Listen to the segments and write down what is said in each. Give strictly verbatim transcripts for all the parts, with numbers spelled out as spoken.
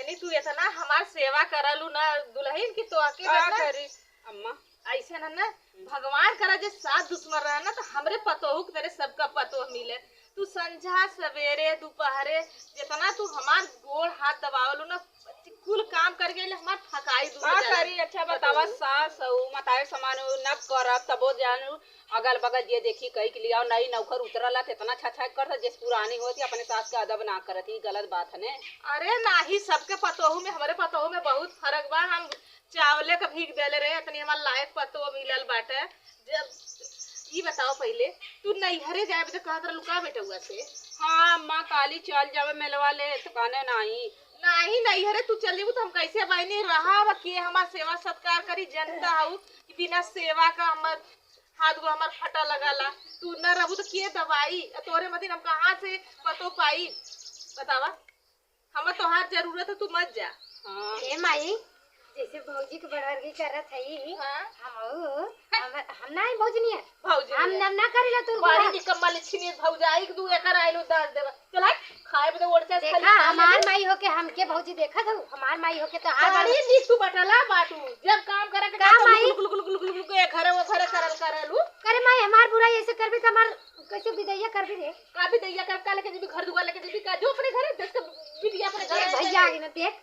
नहीं, तू इतना हमार सेवा करलू ना दुल्हन की, तो आके का ना करी अम्मा? ऐसे ना ना, भगवान करा जे सास दुश्मन रहे ना, तो हमरे पतोहू के तरे सबका पतोह मिले। तू संझा सवेरे दोपहरे जितना तू हमार गोड़ हाथ दबावलू ना, कुल काम करके ले हमार थकाई दूर का हो जाला। करी? अच्छा बतावा, पतोहू। सास हऊ, मताए समान हऊ, न करब तबो जानू, अगल बगल जे देखी कही के लियाओ, नई नौकर उतरला त इतना छछा करत, जैसे पुरानी होती अपने सास के अदब ना करत, ई गलत बात है ने। अरे नाही, सबके पतोहू में, हमरे पतोहू में बहुत फर्क बा। हम चावले का भीख देले रहे, इतनी हमार लायक पतोह मिलल बाटे। जब ई बताओ पहिले, तू नैहरे जाए बदे कहत रहलू का बेटउआ से? हाँ अम्मा, काली चल जावे मिलवा ले, तो कहने नाही। नाही, नैहरे तू चल जेबू तो हम कैसे बहनी रहब? के हमार सेवा सत्कार करी? जनता हऊ कि बिना सेवा का हमर हाथ गो हमार फटा लगाला। तू न रहबू तो के दबाई? आ तोरे मतिन हम कहाँ से पतो पाई? बतावा, हमें तोहार जरूरत है, तू मत जा। हाँ। ए माई, जैसे भौजी के बड़वर्गी करत हई, हाँ। हमहू, हम, हम नाही भौजी नियर। भौजी हम नियर। नम ना करेला तोर बड़ी बुरा। निकम्मा लच्छिनी भौजाई के दू एकड़ आइलू दास देवा। चल हट, खाए बदे ओढ़ के देखा, खाली खा हमार लेबू। माई होके हमके भौजी देखत हऊ, हमार माई होके तो हार बड़ी नीक तू बटला बाटू, जब काम करे के का कहत माई? गुलु, गुलु, गुलु, गुलु, गुलु, गुलु, ए घरे वो घरे करल करलू। करे माई, हमार बुराई ऐसे करबी तो हमार कैसे विदैया करबी रे? का विदैया कर, का लेके जीबी, घर दुआर लेके जीबी का? जो अपने घरे, देख के बिटिया अपने ए घरे भैया चले। आगे ना देख,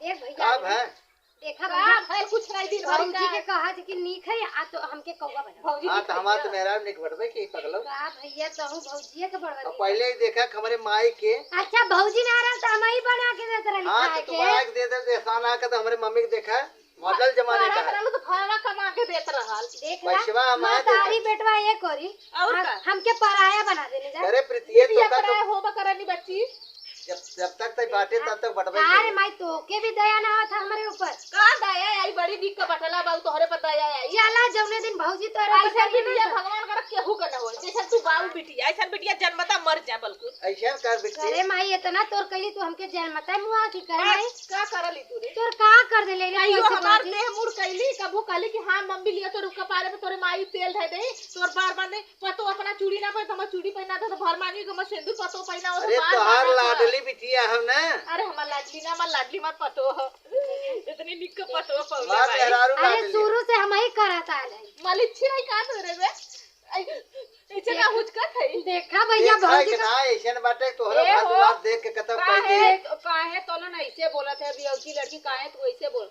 देख भैया का आगे ना। भय? देखा का भैया, भय? कुछ नहीं, दिन भर भौजी का। के कहा जे कि नीक है, आ तो हमके कौआ बना। भौजी हाँ, नीक तो हमार भैया। तो मेहरारू नीक बटबे की पगलो। का भैया, तहू भौजिए के बड़वा अब दी। पहले ही देखा कि हमरे माई के। अच्छा, भौजी ना रहल तो हम ही बना के देत रहली हाँ, खाए तो तू के। बना के दे दे, एहसान आ के तो हमरे मम्मी के देखा। मॉडल जमाने का है। रहलू तो भयवा कमा के देत रहल। देख ला, पैसवा हमार महतारी देत। बेटवा ये करी, और हम, का? हमके पराया बना देले जा। अरे प्रीतिये, बिटिया तो का तो पराया होबा करनी बच्ची। जब, जब तक तई बाटे, तब तक बटबे का रे करी। माई, तोके भी दया ना आवत है हमरे ऊपर। का दया आई? बड़ी नीक का बटला बाऊ, तोहरे पर दया आई। चला, जौने दिन भौजी तोहरे ऊपर ऐसा दया ना बिटिया आवत। भगवान करे केहू के ना होई, जैसन तू बाऊ बिटिया, ऐसन बिटिया जन्मता मर जा बल्कि। ऐसन कर बिटिया। अरे माई, इतना तोर कैली, तू हमके जन्मता मुआ की करे का, माई? का करली तू रे? तोर का कर देले रे, कहियो कैसे हमार बोलती? देह मुड़ कैली, कबू कहली कि हाँ मम्मी लिया तोर कपारे पे तोरे माई तेल धर दे, तोर बार बार दे, पतो अपना चूड़ी ना पहन, तो हमार चूड़ी पहना दे, तो भर मांगी के हमार सिंदूर पतो पहना हो, तो अरे बार तोहार बार ना लाडली बिटिया हो ना। अरे हमार लाडली ना, हमार लाडली हमार पतो हो। इतनी निक के पतो हो पौले हमार भाई। मेहरारू अरे लाडली। शुरू से हम ही करत आल है। मलिच्छी नहीं काट दे रे बे। आई, ऐसे ना हुचकत है। देखा भैया, देखा भौजी कि का ना, ऐसे न बाटे, तोहरा ए घर हो, दुआर देख के कतब काहे, कह दे। काहे तो ना ऐसे बोलत है, बियौती लड़की, काहे तू ऐसे बोल?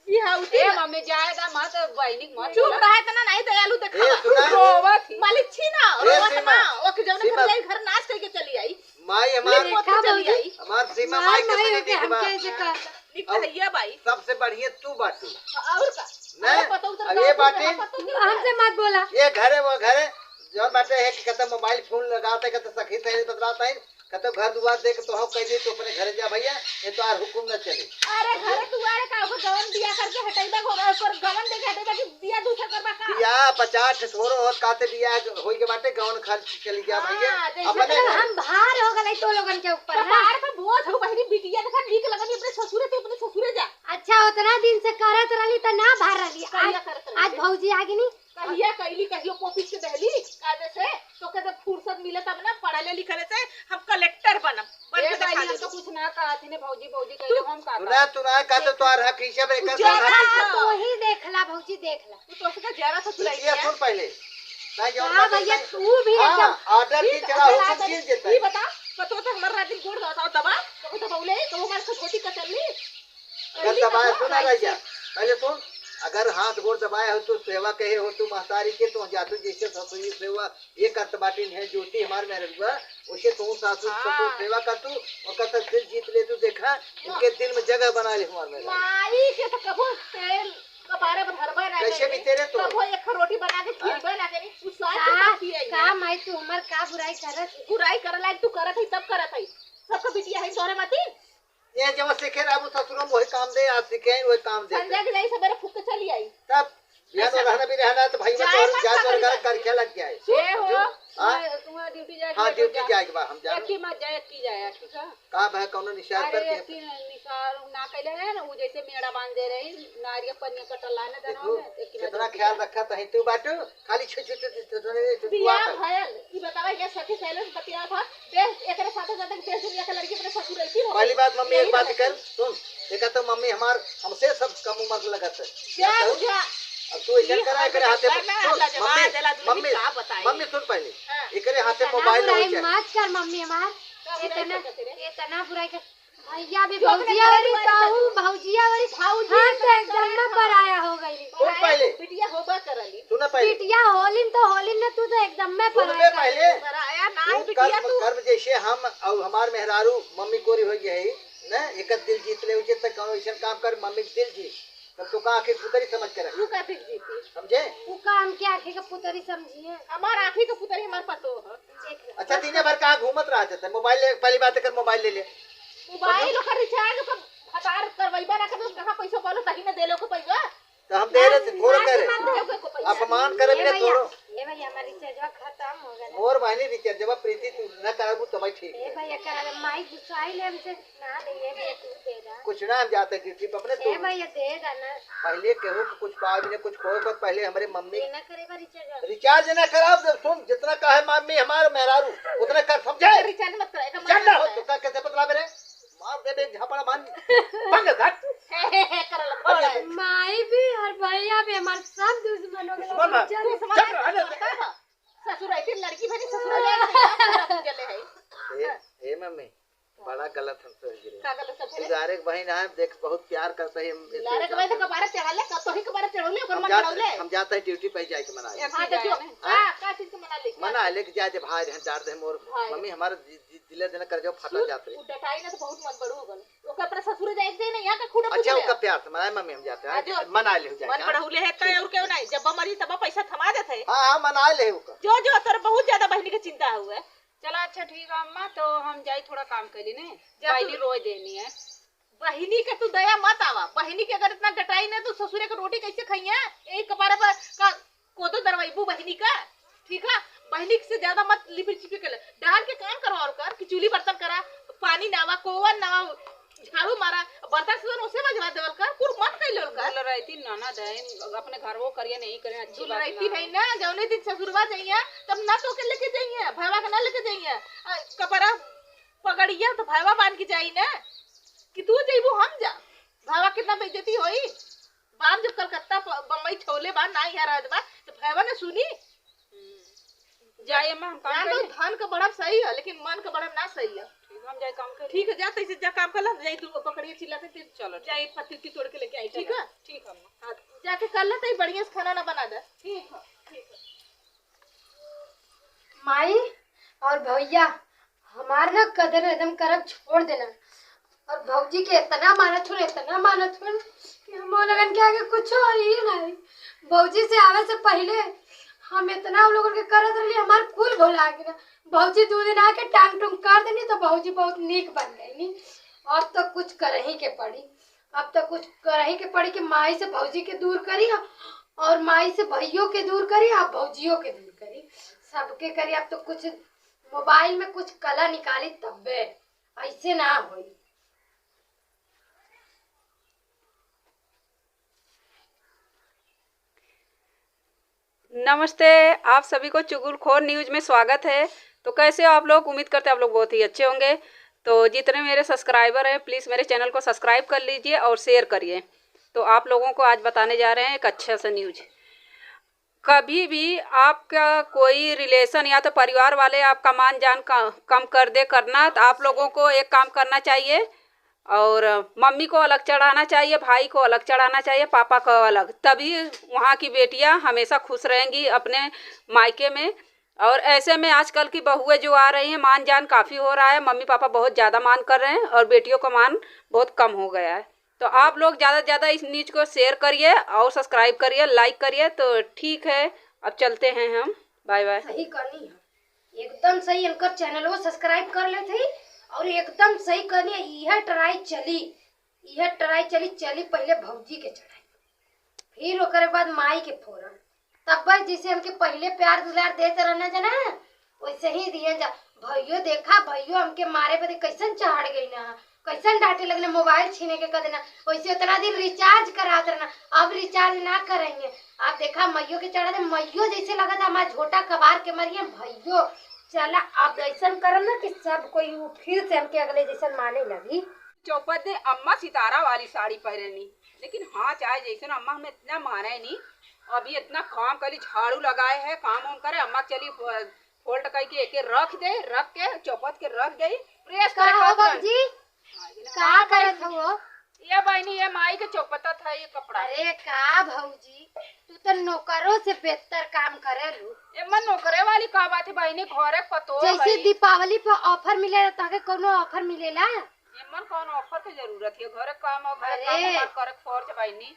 बिहाउती ए ना। मम्मी, जाए दा मत, बहिनी के मत चुप बोला। रहे तना नहीं दयालु ए, देखावा। सुना। रोवत ही। मलिच्छी ना, ए, रोवत सीमा, ना, ओके जौन सीमा। घर जाई, घर नाश करके चली आई। माई हमार लेट मत देखा चली भौजी। आई। हमार सीमा मार माई माई कितनी होके निक बा। हमके ऐसे कर। निक अब भैया बाई। सबसे बढ़िया तू बाटू। और का? नहीं, अरे पतोह तो अब ये बात है। हमसे मत बोला। ये घरे वो घरे, जौन बाटे है कि कहता मोबाइल फोन लगाता है, कहता सखी सहेली बतलाता है, कहता घर दुआर देख के तो हम कह दिए, तू अपने घरे जा भैया, ये तो आर हुकुम न चले। अरे घरे दुआरे का ओकर गवन बिया करके हटैबा को, ओकर गवन देके हटैबा कि बिया दूसर करबा का? बिया पचास ठे थोरो होत, काते बिया होई के बाटे, गवन खर्च चली गया भैया। हाँ, जैसे अपने मतलब घर। हम भार हो गए तो लोगन के ऊपर तो ना। भार का बोझ हो बहिनी, बिटिया देखा नीक लगनी अपने ससुरे, तो अपने ससुरे जा। अच्छा, उतना दिन से करत रहली त ना भार रहली। कहिया आज, करत रहली? आज भौजी आ गई नी। कहिया कैली, कहियो पोपिस के दहली, कायदे से, तो के जब फुर्सत मिले तब ना पढ़ले लिखले से हम कलेक्टर बनब, बन ए के भाई, देखा हम दे। तो कुछ ना कहत ही ने भौजी, भौजी तू कहले हम का तू ना, कहत? तू ना कहत तो तोहार हक हिस्सा में एकर कौन हक हिस्सा? तू ही देख ला भौजी, देख ला। तू तो उसका जरा सा चुलाई ये दिया। सुन पहले। ना ये हाँ बात भैया, नहीं। तू भी हाँ, एकदम ऑर्डर ठीक की चला, अगर हुकुम आज की देता ये है। बता, पतो तो हमारा रात दिन गोड़ दबा, दबा, कबो दबौले, कबो हमारे खटोटी कतरली। अगर दबाए सुना रह जा, पहले सुन, अगर हाथ गोड़ दबाए हो तो सेवा कहे हो तू महतारी के, तो जातू जैसे ससुरी सेवा ये करत बाटिन है ज्योति हमार मेहरुआ, उसे तू सासू हाँ। ससुर सेवा कर तू, ओकर तक दिल जीत ले तू, देखा, इनके दिल में जगह बना ले हमार मेहरुआ। माई के तो कबो तेल कपारे पर धरबा ना कैसे करी, भी तेरे तो? कबो एक रोटी बना के हाँ? खिलबा ना करी, तू सास का, के खियाई का ना। माई तू हमार का बुराई करत है? बुराई करे लायक तू करत है, सब करत है, सबका बिटिया है तोरे मती। ये जब सीखे रहबू ससुरो में वही काम दे, आज सीखे हैं वही काम दे। संजय के जाई सबेरे फूक के चली आई। तब बिहान ऐसा। रहना भी रहना तो भाई में जाए तोहर मत जाए सकल तोहर घर जाए। करके लग जाए। ए हो, जो हाँ? वहाँ, वहाँ ड्यूटी जाए के हाँ, बा, ड्यूटी जा। जाए के बा, हम जानो। एक ही मत जाए, एक ही जाए, ठीक है? का भाई, कौनो निशान अरे, पर के? एक ही निशान ना कैले है ना, वो जैसे मेड़ा बांध दे रही, नारियल पनिया कटल है ना, देखो, में, एक ही मत कितना जाए, ख्याल ठीक है? रखा तही तू बाटू, खाली छु, छु, छु, छु, छु, छु, छु, बियाह छु, भयल, ई बतावा, ये सखी सहेली से बतिया था, देख, एकरे साथे साथे देख, दुनिया के लड़की अपने ससुर रहती हो। पहली बात मम्मी, एक बात कर, सुन, देखा तो मम्मी हमार, हमसे सब कम उम्र के लगत है। जा, जा। अब तू ऐसा करा, एकरे हाथे, सुन, मम्मी, मम्मी, का बताई? मम्मी सुन पहले, हाँ। एकरे हाथे इतना मोबाइल ना बुराई होई चाहे। मत कर मम्मी हमार। का बुराई इतना, कर तेरे? इतना बुराई कर। भैया भी तू अपने भौजिया घर वाली दुआरे कहू, भौजिया वाली भौजी हाँ, तो एकदम में पराया हो गई। कौन पहले? बिटिया होबा करली। सुना पहले। बिटिया होलिन तो होलिन ने, तू तो एकदम में सुन पराया बे कर पहले। पराया ना तू बिटिया कर्म, तू। कर्म जैसे हम और हमार मेहरारू मम्मी कोरी हो गई है, ना, एक दिल जीत ले, उचित तक कौनो ऐसा काम कर, मम्मी के दिल जीत। तब तो का आँखी पुतरी समझ के रख। तू का दिल जीती? समझे? तू का हमके आँखी के पुतरी समझिए? हमार आँखी के पुतरी हमार पतो है। देख ले। अच्छा, दिने भर कहाँ घूमत रहा जाता है? मोबाइल ले, पहली बात कर, मोबाइल ले ले। मोबाइल ओकर रिचार्ज, ओकर भतार करवैबा ना करबो, कहाँ पैसा पालो, तही ना देले ओकर पैसा। तो हम दे रहे थे, थोड़ा करे। अपमान करे ए बिना भैया, थोड़ो। ए भैया, हमार रिचार्जवा खत्म हो गया। मोर बहनी रिचार्जवा प्रीति तू ना कराबू तो मैं ठीक ए है। भैया, करा दे, माई गुस्साई ले हमसे, ना दे, ए भैया, तू दे दा। कुछ ना, हम जाते ड्यूटी पे अपने ए तू। भैया, दे दा ना। पहले केहू के कुछ पावे बिना कुछ कोई बात, पहले हमरे मम्मी ये ना करे बा रिचार्जवा। रिचार्ज ना कराब, जब सुन, जितना कहे मम्मी हमार मेहरारू, उतना कर, समझे? रिचार्ज मत कर, एकर चल ना हो, मतलब तो का कैसे बतलावे रे? मार देबे एक झापड़ मान। बंद घट। हे, हे, हे, करल, बंद घट। माई भी और भैया भी हमार सब दुश्मन हो गए। दुश्मन है। चल। दुश्मन चल, है, हट। का है? ससुर आई थी, लड़की भरी ससुर जाए, तो यार पूरा पूजले है। ए, ए मम्मी, बड़ा गलत हम सोच गए। का गलत सोच गए? दुलारे के बहिन है, देख बहुत प्यार करता है हम। दुलारे के बहिन तो कबारे चढ़ाले, का तोही कबारे चढ़ौले, ओकर हम मन जात, चढ़ौले। हम जाता है ड्यूटी पे जाके मना ले। हाँ, तो जो, हाँ? का, का चीज के मना ले? मना ले के जा, जब भाई रहन चार दे मोर। भाई। मम्मी हमारा दि-, दि-, दिले दिले कर जो फटा सुन, जात रही। उ डटाई ना तो बहुत मन बड़ू हो गल। ओकर अपने ससुर जाए के चाहिए ना, यहाँ का खूटा अच्छा, पूछ ले। ओकर प्यार से मनाए मम्मी, हम जाते हैं। हाँ, आज जो। मना ले हो जाए, मन हाँ? बढ़ौले है, कहे और क्यों नहीं? जब मरी तब पैसा थमा देते हैं। हाँ, हाँ, मना ले ओकर। जो, जो, तोर बहुत ज्यादा बहनी के चिंता हुआ है। चला, अच्छा, ठीक है अम्मा, तो हम जाई थोड़ा काम कर ली, ने? जा पहली तू। रोए देनी है। बहिनी के तू दया मत आवा। बहिनी के अगर इतना डटाई ना, तो ससुरे के रोटी कैसे खाइए? यही कपारे पर का कोदो दरवाइबू बहिनी का? ठीक है, बहिनी से ज्यादा मत लिपिर चिपिर कर ले। डाल के काम करवा और कर कि चूल्ही बर्तन करा, पानी नावा, कोवन नावा, झाड़ू मारा, बर्तन से ओसे मजवा देवल कर, कुल मत कर लेवल कर। बोल रही थी ननद है, अपने घर वो करिए, नहीं करें, अच्छी बोल बात रही थी ना नहीं है। ना, जौने दिन ससुरवा जाइए, तब ना तो के लेके जाइए, भैया के ना लेके जाइए। आ, कपड़ा पगड़िया तो भैया बांध के जाई ना, कि तू जइबू हम जा। भैया कितना बेइज्जती होई। बाप जब कलकत्ता प-, बम्बई छोले बा, ना यहाँ रहत बा, तो भैया ने सुनी। हम्म। जाए अम्मा, हम काम जान कर दो, ले। धन का बढ़ब सही है, लेकिन मन का बढ़ब ना सही है। ठीक, हम जाए काम कर ले। ठीक है, जा, तैसे जा काम कर ला, जाई तू पकड़िए चिल्लाते, ते चलो, ठीक। जाई पत्ती उत्ती तोड़ के लेके आई, ठीक चलो, है? ठीक है अम्मा। हाँ, जाके कर ला, तई बढ़िया से खाना ना बना दे। ठीक है, ठीक है। माई और भैया, हमार ना कदर एकदम करब छोड़ देना। और भौजी के इतना मानत हूँ, इतना मानत हूँ कि हम वो लोगन के आगे कुछ हो ही नहीं। भौजी से आवे से पहले हम इतना उन लोगन के करत रहली, हमार कुल भुला गया। भौजी दो दिन आके टांग टूंग कर देनी तो भौजी बहुत नीक बन गई। अब तो कुछ करही के पड़ी, अब तो कुछ करही के पड़ी कि माई से भौजी के दूर करी और माई से भैयों के दूर करी और भौजियों के दूर करी, सबके करी। अब तो कुछ मोबाइल में कुछ कला निकाली तब्बे, ऐसे ना होई। नमस्ते, आप सभी को चुगलखोर न्यूज में स्वागत है। तो कैसे हो आप लोग? उम्मीद करते हैं आप लोग बहुत ही अच्छे होंगे। तो जितने मेरे सब्सक्राइबर हैं, प्लीज मेरे चैनल को सब्सक्राइब कर लीजिए और शेयर करिए। तो आप लोगों को आज बताने जा रहे हैं एक अच्छा सा न्यूज। कभी भी आपका कोई रिलेशन या तो परिवार वाले आपका मान जान क-, कम कर दे करना, तो आप लोगों को एक काम करना चाहिए और मम्मी को अलग चढ़ाना चाहिए, भाई को अलग चढ़ाना चाहिए, पापा को अलग, तभी वहाँ की बेटियाँ हमेशा खुश रहेंगी अपने मायके में। और ऐसे में आजकल की बहुएं जो आ रही हैं, मान जान काफ़ी हो रहा है, मम्मी पापा बहुत ज़्यादा मान कर रहे हैं और बेटियों का मान बहुत कम हो गया है। तो आप लोग ज़्यादा से ज़्यादा इस न्यूज को शेयर करिए और सब्सक्राइब करिए, लाइक करिए। तो ठीक है, अब चलते हैं हम, बाय बाय। सही कहनी है, एकदम सही। इनकर चैनलो सब्सक्राइब कर लेते ही और एकदम सही कहनी है। यह ट्राई चली, यह ट्राई चली, चली पहले भौजी के चढ़ाई, फिर ओकरे बाद माई के फोरन। तब बस जैसे हमके पहले प्यार दुलार देत रहना जना, वैसे ही दिए जा। भइयो देखा, भइयो हमके मारे बदे कैसन चढ़ गई ना, कैसन डांटे लगने, मोबाइल छीने के कह देना। वैसे उतना दिन रिचार्ज करात रहना, अब रिचार्ज ना करेंगे। अब देखा मइयो के चढ़ा दे, मइयो जैसे लगत हमार झोटा कबार के मरिए भइयो। चला अब ऐसन करम ना कि सब कोई उ फिर से हमके अगले जैसन माने लगी। चौपट दे अम्मा सितारा वाली साड़ी पहरेनी, लेकिन हाँ चाहे जैसन अम्मा हमें इतना माने नहीं। अभी इतना काम करी, झाड़ू लगाए है, काम वाम करे, अम्मा चली फोल्ड करके एके रख दे, रख के चौपट के रख दे, प्रेस का करे हो खातिर। बाबूजी? हाँ, ये ना का का करत बहिनी? हो? ये बहिनी, ये माई के चौपटत है ये कपड़ा। अरे का भौजी, तू तो नौकरों से बेहतर काम करेलू। एमन नौकरे वाली का बात है बहिनी, घरे के पतो जैसे है। दीपावली पे ऑफर मिलेला, तोहके कौनो ऑफर मिलेला? एमन कौन ऑफर के जरूरत है, घरे काम और घरे अरे। काम हमार करे के फर्ज बहिनी।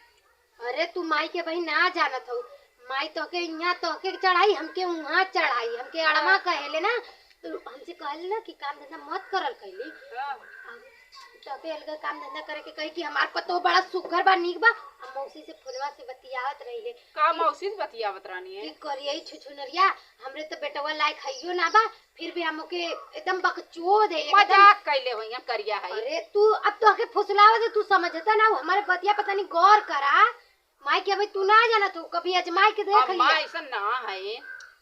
अरे तू माई के बहिन ना जानत हो, माई तोहके यहाँ तोहके चढ़ाई, हमके वहाँ चढ़ाई, हमके अड़वा कहेले ना, तो हमसे कहले ना कि काम धंधा मत करल कैली। हाँ। अब तोहके अलग काम धंधा करे के कही कि हमार पतो बड़ा सुघर बा, नीक बा। हम मौसी से फोनवा से बतियावत रही है का कि मौसी से बतियावत रहनी है? कि करियई छुछुनरिया, हमरे तो बेटवा लायक हइयो ना बा, फिर भी हम ओके एकदम बकचोद है, एकदम। मजाक कैले होइहन करिया है। अरे तू अब तोहके फुसलावत है, तू समझता ना, वो हमारे बतिया पता नहीं गौर करा। माई के अभी तू ना जानत हो, कभी आजमाए के देख अम्मा लिया। ऐसा ना है।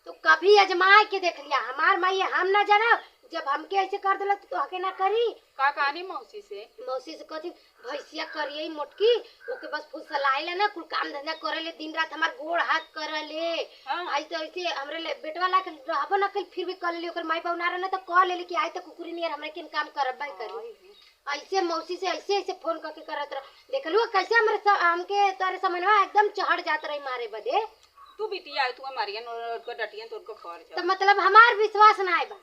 तो कभी आजमाए के देख लिया, हमार माई है, हम ना जानब। जब हमके ऐसे कर देला तो तोहके ना करी। का कहानी मौसी से? मौसी से कहती, भैंसिया करियई मोटकी, ओके बस फुसलाइला ना, कुल काम धंधा करे ले, दिन रात हमार गोड़ हाथ करे ले। हाँ। आई तो ऐसे हमरे ले बेटवा ला के रहबो ना कल, फिर भी कर ले, ओकर माई बाबू ना रहना तो कह ले कि आई तो कुकुरी नियर हमरे किन काम करब भाई करी। हाँ, ये। ऐसे मौसी से ऐसे ऐसे फोन करके करत रह, देखलू कैसे हमरे स-, हमके तोरे समनवा एकदम चढ़ जात रही मारे बदे। तू बिटिया है, तू मारियन और उनको डटियन तो उनको खबर तो मतलब हमार विश्वास ना आए बा,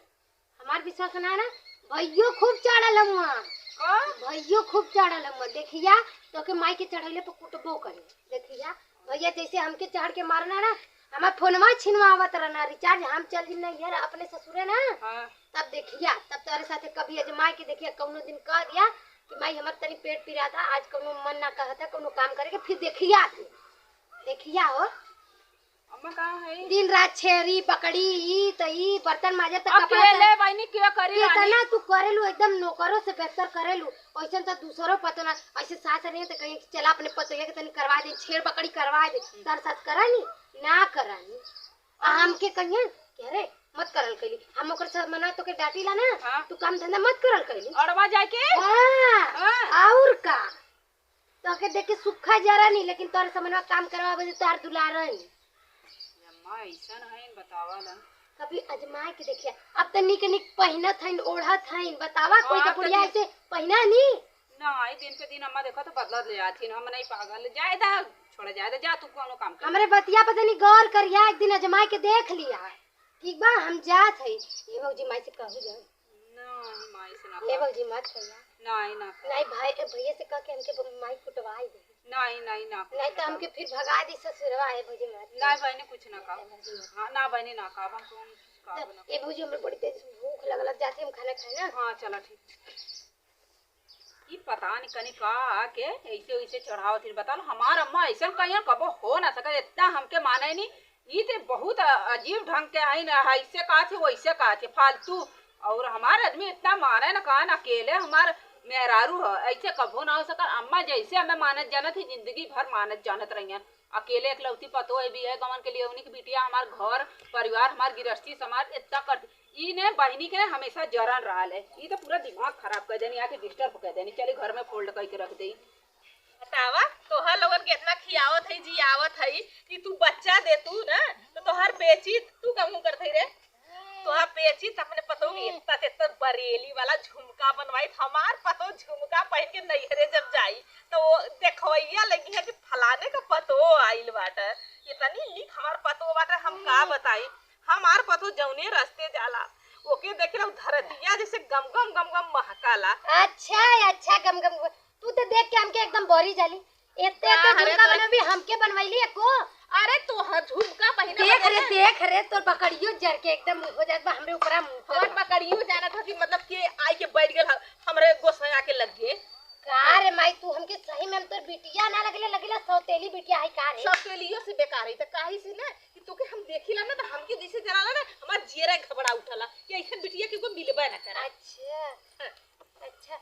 हमार विश्वास ना ना, भइयो खूब चढ़ल हुआ। का? भइयो खूब चढ़ल हुआ। देखिया, तोके माई के चढ़ैले पर कुटबो करे। देखिया, भइया जैसे हमके चढ़ के मारना ना, हमार फोनवा छिनवावत रहना, रिचार्ज हम चल जिन नैहर अपने ससुरे ना। हाँ। तब देखिया, तब तोरे साथे कभी आजमाए के देखिया, कौनो दिन कह दिया कि माई हमार तनी पेट पिराता, आज कौनो मन ना कहता कौनो काम करे के, फिर देखिया तू, देखिया हो। अम्मा कहाँ है? दिन रात छेरी, बकरी, ई त ई, बर्तन माजे त कपड़ा अकेले त बहिनी के करी रानी? कितना तू करेलू, एकदम नौकरों से बेहतर करेलू। ऐसन त दूसरो पतो ना, ऐसे सास रही त कहीं चला अपने पतोहिया के तनी करवा दे, छेर बकरी करवा दे। हम्म। तार सास करानी? ना करानी। आ हमके कहिए कि अरे मत करल कैली, हम ओकर साथ मना तो के डांटी ला ना, हाँ। तू काम धंधा मत करल कैली। अड़वा जाए के? हाँ। हाँ। और का? तोहके देख के सूखा जरा नहीं, लेकिन तोहरे समनवा काम करवावे दे, तोहार दुलारन। अम्मा, ऐसन है, बतावा ला। कभी आजमाए के देखिया, अब त निक निक पहिनत हईन, ओढ़त हईन, बतावा, कोई हाँ, के बुढ़िया तनी ऐसे पहिना नी? ना, आई दिन पे दिन अम्मा देखो तो बदलत ले आथिन, हम नहीं पागल, जाए दा, छोड़ा जाए दा, जा तू कौनो काम कर। हमरे बतिया पर तनी गौर करिया, एक दिन आजमाए के देख लिया, ठीक बा? हम जात हई। ए भौजी, माई से कहू जाए। नहीं, माई से ना ए कहा। भौजी, मत कहिया। नहीं, ना कहा। नहीं, भाई, ए, भैया से कह के हमके ब-, माई कुटवाई दे। नहीं, नहीं, ना कुछ नहीं, तो ना हमके कहा। फिर भगा दी ससुरवा, ए भौजी, मत नहीं, कहिया। बहनी, कुछ ना कहा। ए भौजी, मत। हाँ, ना, बहनी, ना कहा, हम कौन कुछ कहा तो, ना। ए भौजी, हमें बड़ी तेज भूख लगल, अब जाते हम खाना खाए ना। हाँ, चला, ठीक। ई पता नहीं कनी का आके ऐसे वैसे चढ़ावत ही। बता लो, हमार अम्मा ऐसन कहियन कबो हो ना सके, इतना हमके माने नहीं। ई ते बहुत अ-, अजीब ढंग के है ना, ऐसे कहा थे, वैसे कहा थे, फालतू। और हमार आदमी इतना माने ना, कहा ना, अकेले हमार मेहरारू है, ऐसे कबो ना हो सका। अम्मा जैसे हमें मानत जानत ही, जिंदगी भर मानत जानत रहियन। अकेले एकलौती पतोह भी है, गवन के लिए उन्हीं की बिटिया, हमार घर परिवार, हमार गृहस्थी समाज इतना कट ई ने बहिनी के हमेशा जरन रहल है। ई तो पूरा दिमाग खराब कर देनी, आके डिस्टर्ब कर देनी। चली घर में फोल्ड करके रख दे। बतावा, तोहर लोगन के इतना खियावत है, जियावत है कि तू बच्चा दे तू ना, तो तोहर बेची तू का मुंह करत है रे? तोहर बेची त अपने पतोह के इतना ते इतना बरेली वाला झुमका बनवाई, हमार पतोह झुमका पहन के नैहरे जब जाई तो वो देखवैया लगी है कि फलाने का पतोह आइल बाटे, इतनी नीक हमार पतोह बाटे, हम का बताई। हमार पतोह जौने रस्ते जाला, ओके देखेला, उ धरतिया जैसे गम गम गम गम महकाला। अच्छा, अच्छा, गम गम गम। तू तो देख के हमके एकदम बरी जाली। एते का एते हरे झुमका तोरे बनवे हमके बनवैली एको। अरे तोहर झुमका पहिने देख रे, बदले। देख रे, तोर बकरियो जर के एकदम हो जात बा हमरे ऊपरा मुंह पे। हमार बकरियो जानत हो कि मतलब के आई के बैठ गेल ह-, हमरे गोसैया के लगे। का रे माई, तू हमके सही में हम तोर बिटिया ना लगले, लगले सौतेली बिटिया है का रे? सौतेलियो से बेकार है, त काहे से ना कि तोके हम देखिला ना, तो हमके जैसे जनाला ना, हमार जियरा घबरा उठाला कि ऐसन बिटिया के कोई मिलबे ना करे। अच्छा। हाँ। अच्छा,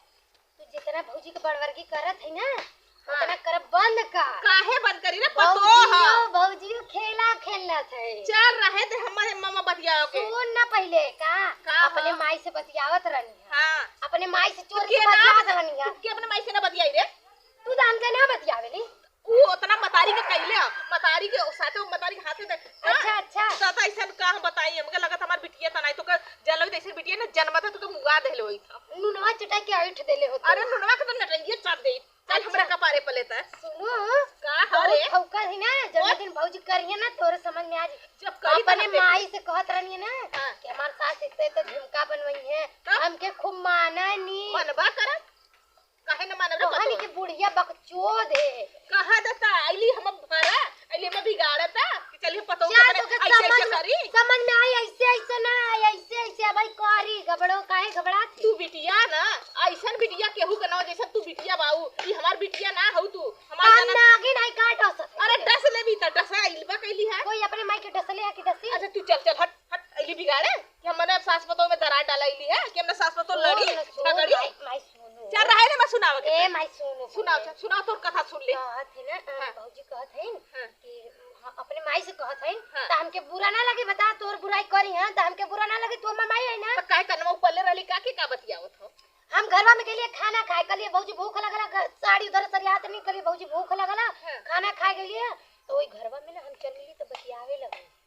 तू जितना भौजी के बड़वर्गी करत है ना, हाँ। उतना करब बंद कर। काहे बंद करी रे? पतो भौजियो, ह। भौजियो खेला खेलत है। चल रहे दे हमारे मामा बतियाओ के। सुन ना पहिले का, का अपने ह? माई से बतियावत रहनी है। हाँ। अपने माई से चोरी के ना बतियावत रहनी है। तू के अपने माई से ना बतियाई रे? तू तो हमसे ना बतियावेली। ऊ ओतना मतारी के कइले ह, मतारी के साथे, मतारी के हाथे दे। अच्छा, हाँ? अच्छा। तो, तो ऐसन का हम बताई, हमके लगत हमार बिटिया त नाई, तोके जन लगी त ऐसन बिटिया ना जनमत है, तोके मुआ देले होई था। नुनवा चटाई के ऐंठ देले होते। अरे नुनवा के तो नटंगिया चाट दे। चल अच्छा। हमरा कपारे पले त। सुनो, का बहुत हरे? फौका है ना, जब बोल। दिन भौजी करिए ना, तोरे समझ में आ जाई। जब करी त अपने हम देख माई से कहत रहनी है ना हाँ। कि हमार सास इतने तो झुमका बनवाई है, तो? हमके खूब माना नी। मनबा करत। काहे न मानब रे तोहनी पतोह? के बुढ़िया बकचोद है। कहा देता, अइली हम भरा, अइली हम बिगाड़ता, कि चलिए पतोह जा, अपने तोके ऐसे, ऐसे समझ में, करी। समझ में आई, ऐसे, ऐसे ना आई, ऐसे, ऐसे अब आई करी, घबड़ो, काहे घबड़ात है? तू बिटिया ना, ऐसन बिटिया केहू के ना हो, जैसन तू बिटिया बाऊ, ई हमार बिटिया ना हऊ तू, हमार हम जाना नागिन आई का डसत है? अरे डस लेबी त, डस आइल बा कैली है। कोई अपने माई के डसले है कि डसी? अच्छा तू चल, चल, हट, हट, अइली बिगाड़े, कि हम मने अब सास पतोह में दरार डाला अइली है, कि हमने सास पतोह लड़ी, सुन, सुन, झगड़ी। माई, माई, सुनो। चल रहा है ना, मैं सुनावे के ए, पहले। माई, सुनो सुनाओ, पहले। चल, सुनाओ, तोर कथा सुन ले। कहत है ना, अ, हाँ। भौजी कहत है हाँ। कि ह-, अपने माई से कहत है, हाँ। त हमके बुरा ना लगे, बता, तोर बुराई करी, हाँ, त हमके बुरा ना लगे, तू हमार माई है ना। त काहे कनवा ऊपर ले रहली, का के का बतियावत हो? हम घरवा में गेलिए खाना खाए, कहलिए, "भौजी, भूख लगल है, ग-, साड़ी उधर सरियात नहीं," कहलिए, "भौजी, भूख लगल है, हाँ। खाना खाए गेलिए।" त वही घरवा में ना हम चल गेली, त बतियावे लगे।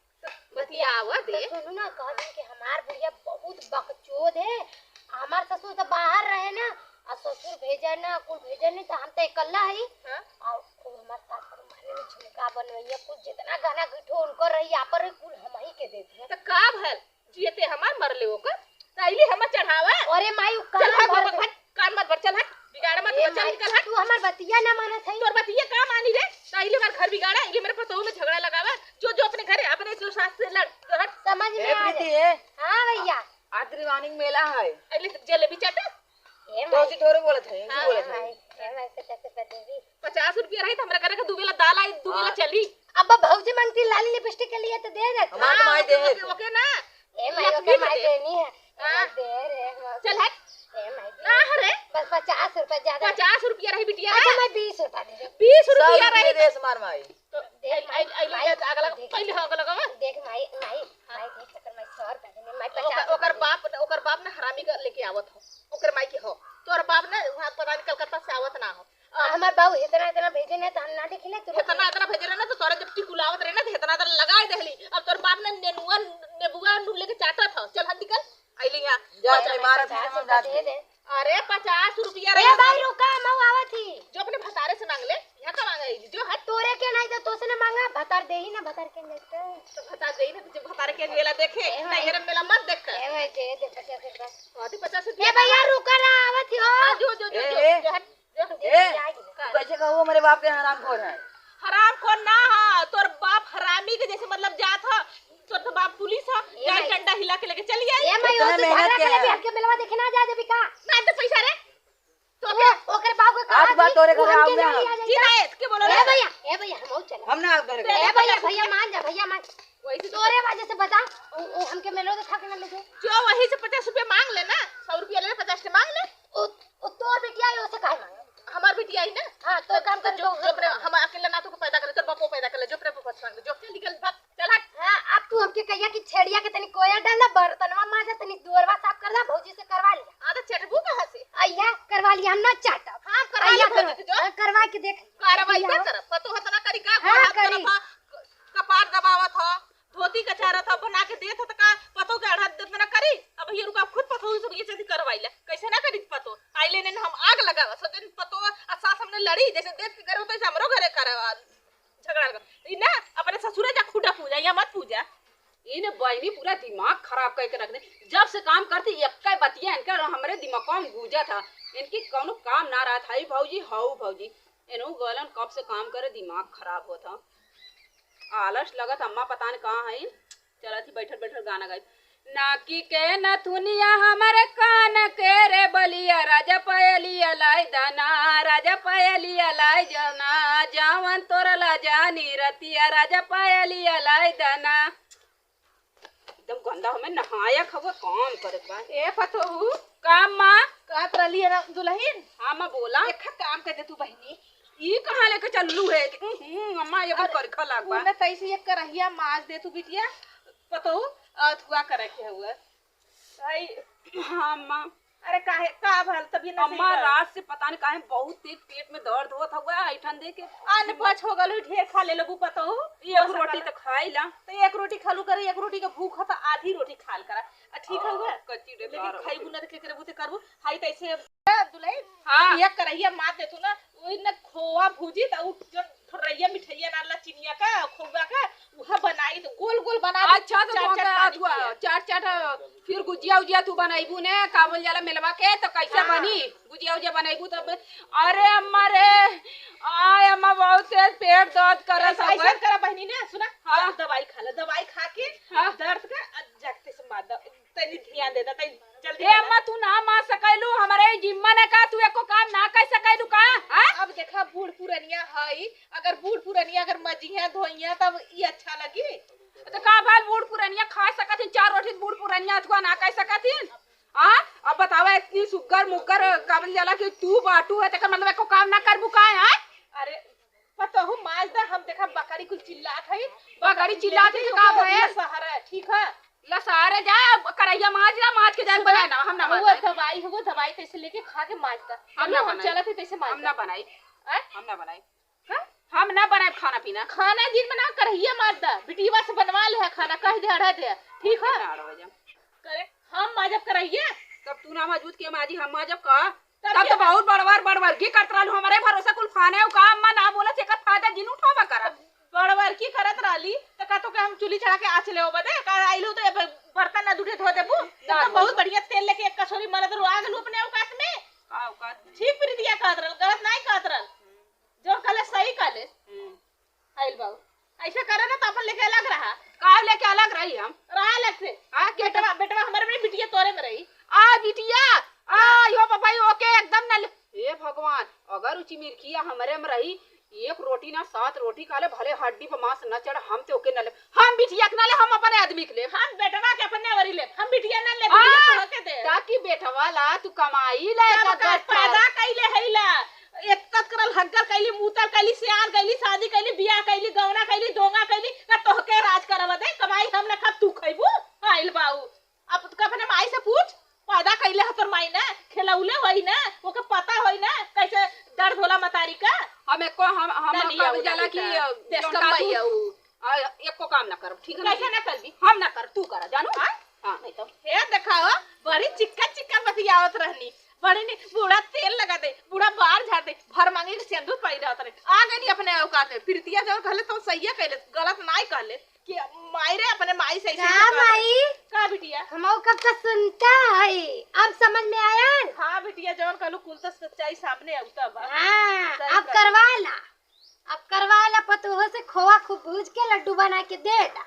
बतियावा दे। तो सुनू ना, कह दिन कि हमार बुढ़िया बहुत बकचोद है। हमार ससुर तो बाहर रहे ना, आ ससुर भेजे ना, कुल भेजे नहीं, तो हम तो इकल्ला ही। हाँ? और खूब हमार सास को महंगे में झुमका बनवैया, कुल जितना गहना गुठो उनको रही, यहाँ पर कुल हम ही के दे दिए। तो का भल? जियते हमार मरले ओकर, तैली हमार चढ़ावा। अरे माई, उ चल कान हट, भर मत हट, कान मत भर, चल हट, बिगाड़ मत, ए चल माई, निकल हट। तू हमार बतिया ना मानत है। तोर बतिया का मानी रे? तैली हमार घर बिगाड़ा, ये मेरे पतोह में झगड़ा लगावा। जो, जो अपने घरे, अपने जो सास से लड़, जो हट। समझ में ए आ प्रीति, जाए। ए। हाँ भैया। आज त्रिवानी के मेला है। अरे जलेबी चाटा। ए तो माई। जी तोरे बोलत है, हाँ, बोलत है। माई, ए माई, पचास रुपया देबी। पचास रुपया रही तो हमरा घरे के दू बेला दाल आई, दू बेला हाँ। चली। अब भौजी मांगती लाली लिपस्टिक के लिए तो दे दे। हमार तो हाँ, माई दे ओके, है। ओके, ओके ना। ए माई, लक्ष्मी ओके माई दे। देनी है। हाँ। दे रे, हाँ। चल हट। ए माई, ना दे। हरे। बस पचास रुपया ज्यादा। पचास रुपया रही बिटिया अच्छा, ना। मैं बीस रुपया दे दे। बीस रुपया रही। दे हमार माई। तो देख आई, आई, आई, माई, अगला, देख। पहले हाँ, अगला, अगला। देख माई, माई, हाँ। माई, देख, अगर माई सौ रुपया देने, माई ओकर, पचास रुपया ओकर देने। बाप, ओकर बाप ना हरामी का लेके आवत हो। ओकर माई के हो। तोर बाप ना वहाँ पता नहीं कलकत्ता से आवत ना हो। आ, हमार बाबू इतना, इतना भेजे ना, तो हम ना देखी ना, तू इतना, इतना भेजे रहे ना, तो तोरा जब टिकुलावत रहे ना, तो इतना, इतना लगाए देहली। अब तोर बाप ना नेनुआ, नेबुआ नून लेके चाटत हो। चल, हट निकल। अइली यहाँ। जा, पचास, मारा पचास पीछे में रुपया जाके। दे दे। अरे, पचास रुपया ए रहे भाई, हम। रुका, हम आवत ही। जो अपने भतारे से मांग ले, यहाँ का मांगा है, जो हट। तोरे के नहीं तो तोसे ना मांगा, भतार दे ही ना, भतार के नहीं तो। तो भतार दे ही ना, तुझे भतार के मेला देखे, ए भाई। नहीं, मेला मत देख। ए भाई, दे दे, पचास रुपया। कथी पचास रुपया ए भैया, का? रुका ना, आवत ही हो। हाँ, जो, जो, जो, ए, जो, ए। जो हट। ए, ए, तू कैसे कहू हमारे बाप के हरामखोर है? हरामखोर ना हा, तोर बाप हरामी के जैसे मतलब जात हा, तोर तो बाप पुलिस हा, ए जाए माई। डंडा हिला के लेके चली आई। ए माई, इतना ओ तो मेहनत झगड़ा के करे है। भी हमके मिलवा देखे ना जा देबी का? ना दे पैसा रे। तो ओ, क्या? ओकर बाप के आज कहा बात थी, तोरे तू घरे हमके आऊंगा ना हम। लिया जाए जी का? ना, इसके बोलो ए ना। भैया, ए भैया, हम चला। हम ना आप घरे ए भैया, भैया मान जा, भैया मान। वही से तोरे वजह से बता, ओ, ओ हमके मेलो देखा के ना ले जाए। जो वही से पचास रुपया मांग ले ना, सौ रुपया ले, पचास के मांग ले। ओ, ओ तोर बिटिया है, ओसे काहे मांगे? हमार बिटिया है ना। हाँ, तो काम कर, जो, जो जो अपने, हम अकेले ना तो पैदा कर ले, तोर बापो पैदा कर ले, जो अपने बाप से मांग ले, जो चल निकल, भाग, चल हट। हाँ, अब तू हमके कहिया कि छेड़िया के तनी कोया डाल दा, बर्तनवा मांज दा, तनी दुअरवा साफ कर दा, भौजी से करवा लिया। हाँ, तो चटबू कहाँ से? अइया, करवा लिया, हम ना चाटब। हाँ, करवा अइया, लिया, करवा, भौजी से जो। हाँ, करवा के देख। कार्रवाई अइया। ना करब, पतो हतना करी का, हाँ, गोड़ हाथ करी। करत हा, कपार दबावत हा। धोती कचारत ह, बना के देत ह त का पतोह के अढ़ा देत ना करी? अब ये रुका, खुद पतोह से ये चीज करवाइला। कैसे ना करी पतोह? आइले ने हम आग लगावा, सोचे पतोह आ सास हमने लड़ी, जैसे देख के करे होते हमरो घरे करे आ, झगड़ा लगा। ई ना, अपने ससुरे जा खूंटा पूजा, यहाँ मत पूजा। ई ने बहिनी पूरा दिमाग खराब करके रख दे। जब से काम करती, एक्के बतिया इनका हमरे दिमाग में गूंजत ह। इनकी कौनो काम ना रहत, हई भौजी, हऊ भौजी। इनहू गलन कब से काम करे, दिमाग खराब होत ह। आलस लगत, अम्मा पता न कहाँ हईन। चलत ही बैठल बैठल गाना गाई। नाकी के नथुनिया हमरे कान के रे बलिया, राजा पायलिया लाई दाना, राजा पायलिया लाई जाना, जावन तोरा ला जानी रतिया, राजा पायलिया लाई दाना। एकदम गंदा हमें नहाया खबा काम करे बा। ए पतोहू, काम माँ। कहत रहली है ना दुल्हन। हाँ माँ बोला। एक काम कर दे तू बहिनी। ई कहाँ लेके चललू है? हम्म, अम्मा ये बर अरे, करखा लाग बा। उन्हें तैसे एक करहिया माज दे तू बिटिया। पतोहू, अथुआ करे के हुआ। आई, हाँ, अम्मा। अरे, काहे, का भल? तबीयत नहीं अम्मा, सही बा? रात से पता नहीं काहे बहुत तेज पेट में दर्द होत हउआ, ऐठन दे के। अन्न पच हो गल, ढेर खा ले लेबू पतोहू। एक रोटी तो खाई ला। तो एक रोटी खालू करे, एक रोटी के भूख ह, तो आधी रोटी खाल करा। आ, ठीक हउआ? कच्ची लेकिन डकार खइबू होती। ना, तो के करबू, ते करबू। हाई, तैसे दुलही, हाँ। एक करहिया मार देतू ना, ओही न खोआ भूजी त उ जो थोड़ैया मिठैया ना ला चिनिया का, खोआ का, उहा बनाई त गोल गोल बना दे, अच्छा, तो चाट, चाट, चाट, चाट, फिर गुजिया उजिया तू बनैबू ने, का बोल जाला मेलवा के, तो कैसे हाँ। बनी? गुजिया उजिया बनैबू तब, अरे अम्मा रे, आय अम्मा, बहुत तेज पेट दर्द करत ऐसा, ऐसा हवे। करा बहिनी ने, सुना, हाँ। दवाई खा ले, दवाई खा के हाँ। दर्द का, आ, जागते से मार द-, तनी ध्यान दे दा, तनी जल्दी ए करा। अम्मा, तू ना मार सकैलू, हमरे जिम्मा न का, तू एको काम ना कर सकैलू का? हाँ? अब देखा, बूढ़ पुरनिया हई, अगर बूढ़ पुरनिया अगर मजिया धोइया, तब ई अच्छा लगी? तो का भल, बूढ़ पुरनिया खा सकत हिन, चार रोटी बूढ़ पुरनिया अथुआ ना कर सकत हिन? हाँ? अब बतावा, इतनी सुग्गर मुग्गर काबिल जाला कि तू बाटू है, तेकर मतलब एको काम ना करबू का, हाँ? अरे, पतोहू माज दा, हम देखा बकरी कुल चिल्लात है। बकरी चिल्लात है तो का भयल? सहारा है, ठीक है? ला सहारे जाए, अब करहिया माज ला, माज के जाए, सुना, बनाए ना, हम ना वो बनाए। दवाई है, वो दवाई तैसे लेके खा के माज दा। हम ना हम बनाए। चलत है तैसे माज हम दा। ना बनाए। हैं? हम ना बनाए। हैं? हम ना बनाए खाना पीना। खाना दिन में ना करहिया माज दा, बिटिया से बनवा ले है खाना, कह दे, अड़ा दे, ठीक है? हम ना अड़वे जाम। करे, हम माजब करहिया? तब तू ना मजबूत के माजी, हम माजब का? तब तब तो क्या? बहुत बड़वर, बड़वर की करत रहलू, हमरे भरोसा कुल खाने हो का, अम्मा ना बोलत, एकर फायदा जिन उठावा करा। बड़वर की करत रहली, त का तो के हम चूल्ही चढ़ा के आँच लेवे बदे, का आइलू तो ए ब-, बर्तन ना दूठे धो देबू? ना तब तो धो बहुत देबू। बढ़िया तेल लेके एक कछोरी मलत रहू, आ गलू अपने औकात में। का औकात में? ठीक प्रीतिया कहत रहल, गलत नाई कहत रहल। हम्म। जो कहले सही कहले। हम्म। आइल बाऊ। ऐसे करे ना तो अपन लेके अलग रहा। का लेके अलग रही हम? रहा अलग से। हाँ, के बेटवा, बेटवा हमारे में, बिटिया तोरे में रही। आ बिटिया, आ, हाँ। यो बाबा, यो के एकदम न ले। हे भगवान, अगर उ चिमिरखिया हमरे में रही, एक रोटी ना सात रोटी खा ले, भले हड्डी पर मांस न चढ़, हम ते ओके न ले। हम बिटिया के ना ले, हम अपने आदमी के ले। हम बेटवा के अपने ओरी ले, हम बिटिया ना ले, आ, बिटिया तोह के दे। ताकि बेटवा ला तू कमाई ले तब का का दस साल। पैदा कैले है ला। एक तत करल हग्गर कैली, मूतर कैली, सियान कैली, शादी कैली, बियाह कैली, गौना कैली, दोंगा कैली, का तोहके राज करवा दे, कमाई हम न खाब, तू खैबू? आइल बाऊ। अब तू अपने माई से पूछ, पैदा कैले ह तोर माई ना, खेलौले होई ना, ओके पता होई ना, कैसे दर्द होला मतारी का। हम एको, हम, हम ना लिया कहल उला जाला बेटा। कि, देश जौन का का तू माई है ऊ। आ, एको काम ना करब, ठीक है? कैसे ना करबी? हम ना करब, तू करा, जानू? हाँ? हाँ, नहीं तो। हे देखाओ, बड़ी चिक्कन चिक्कन बतियावत रहनी। बड़ी नी, बूढ़ा तेल लगा दे, बूढ़ा बार झाड़ दे, भर मांगे के सेंदूर पाई रहत रहे। आ गई अपने औकात में। प्रीतिया जौन कहले तो सही कहले, गलत नाई कहले कि माई रे अपने माई से ऐसे का ऐसे कहले। माई? का बिटिया? हम कब का सुनता है, अब समझ में आया? हाँ बिटिया, जौन कहलू कुल तो सच्चाई सामने आवता बा। हाँ, सही अब कहलू। करवा ला। अब करवा ला पतोह से खोआ खूब भूज के लड्डू बना के दे दा।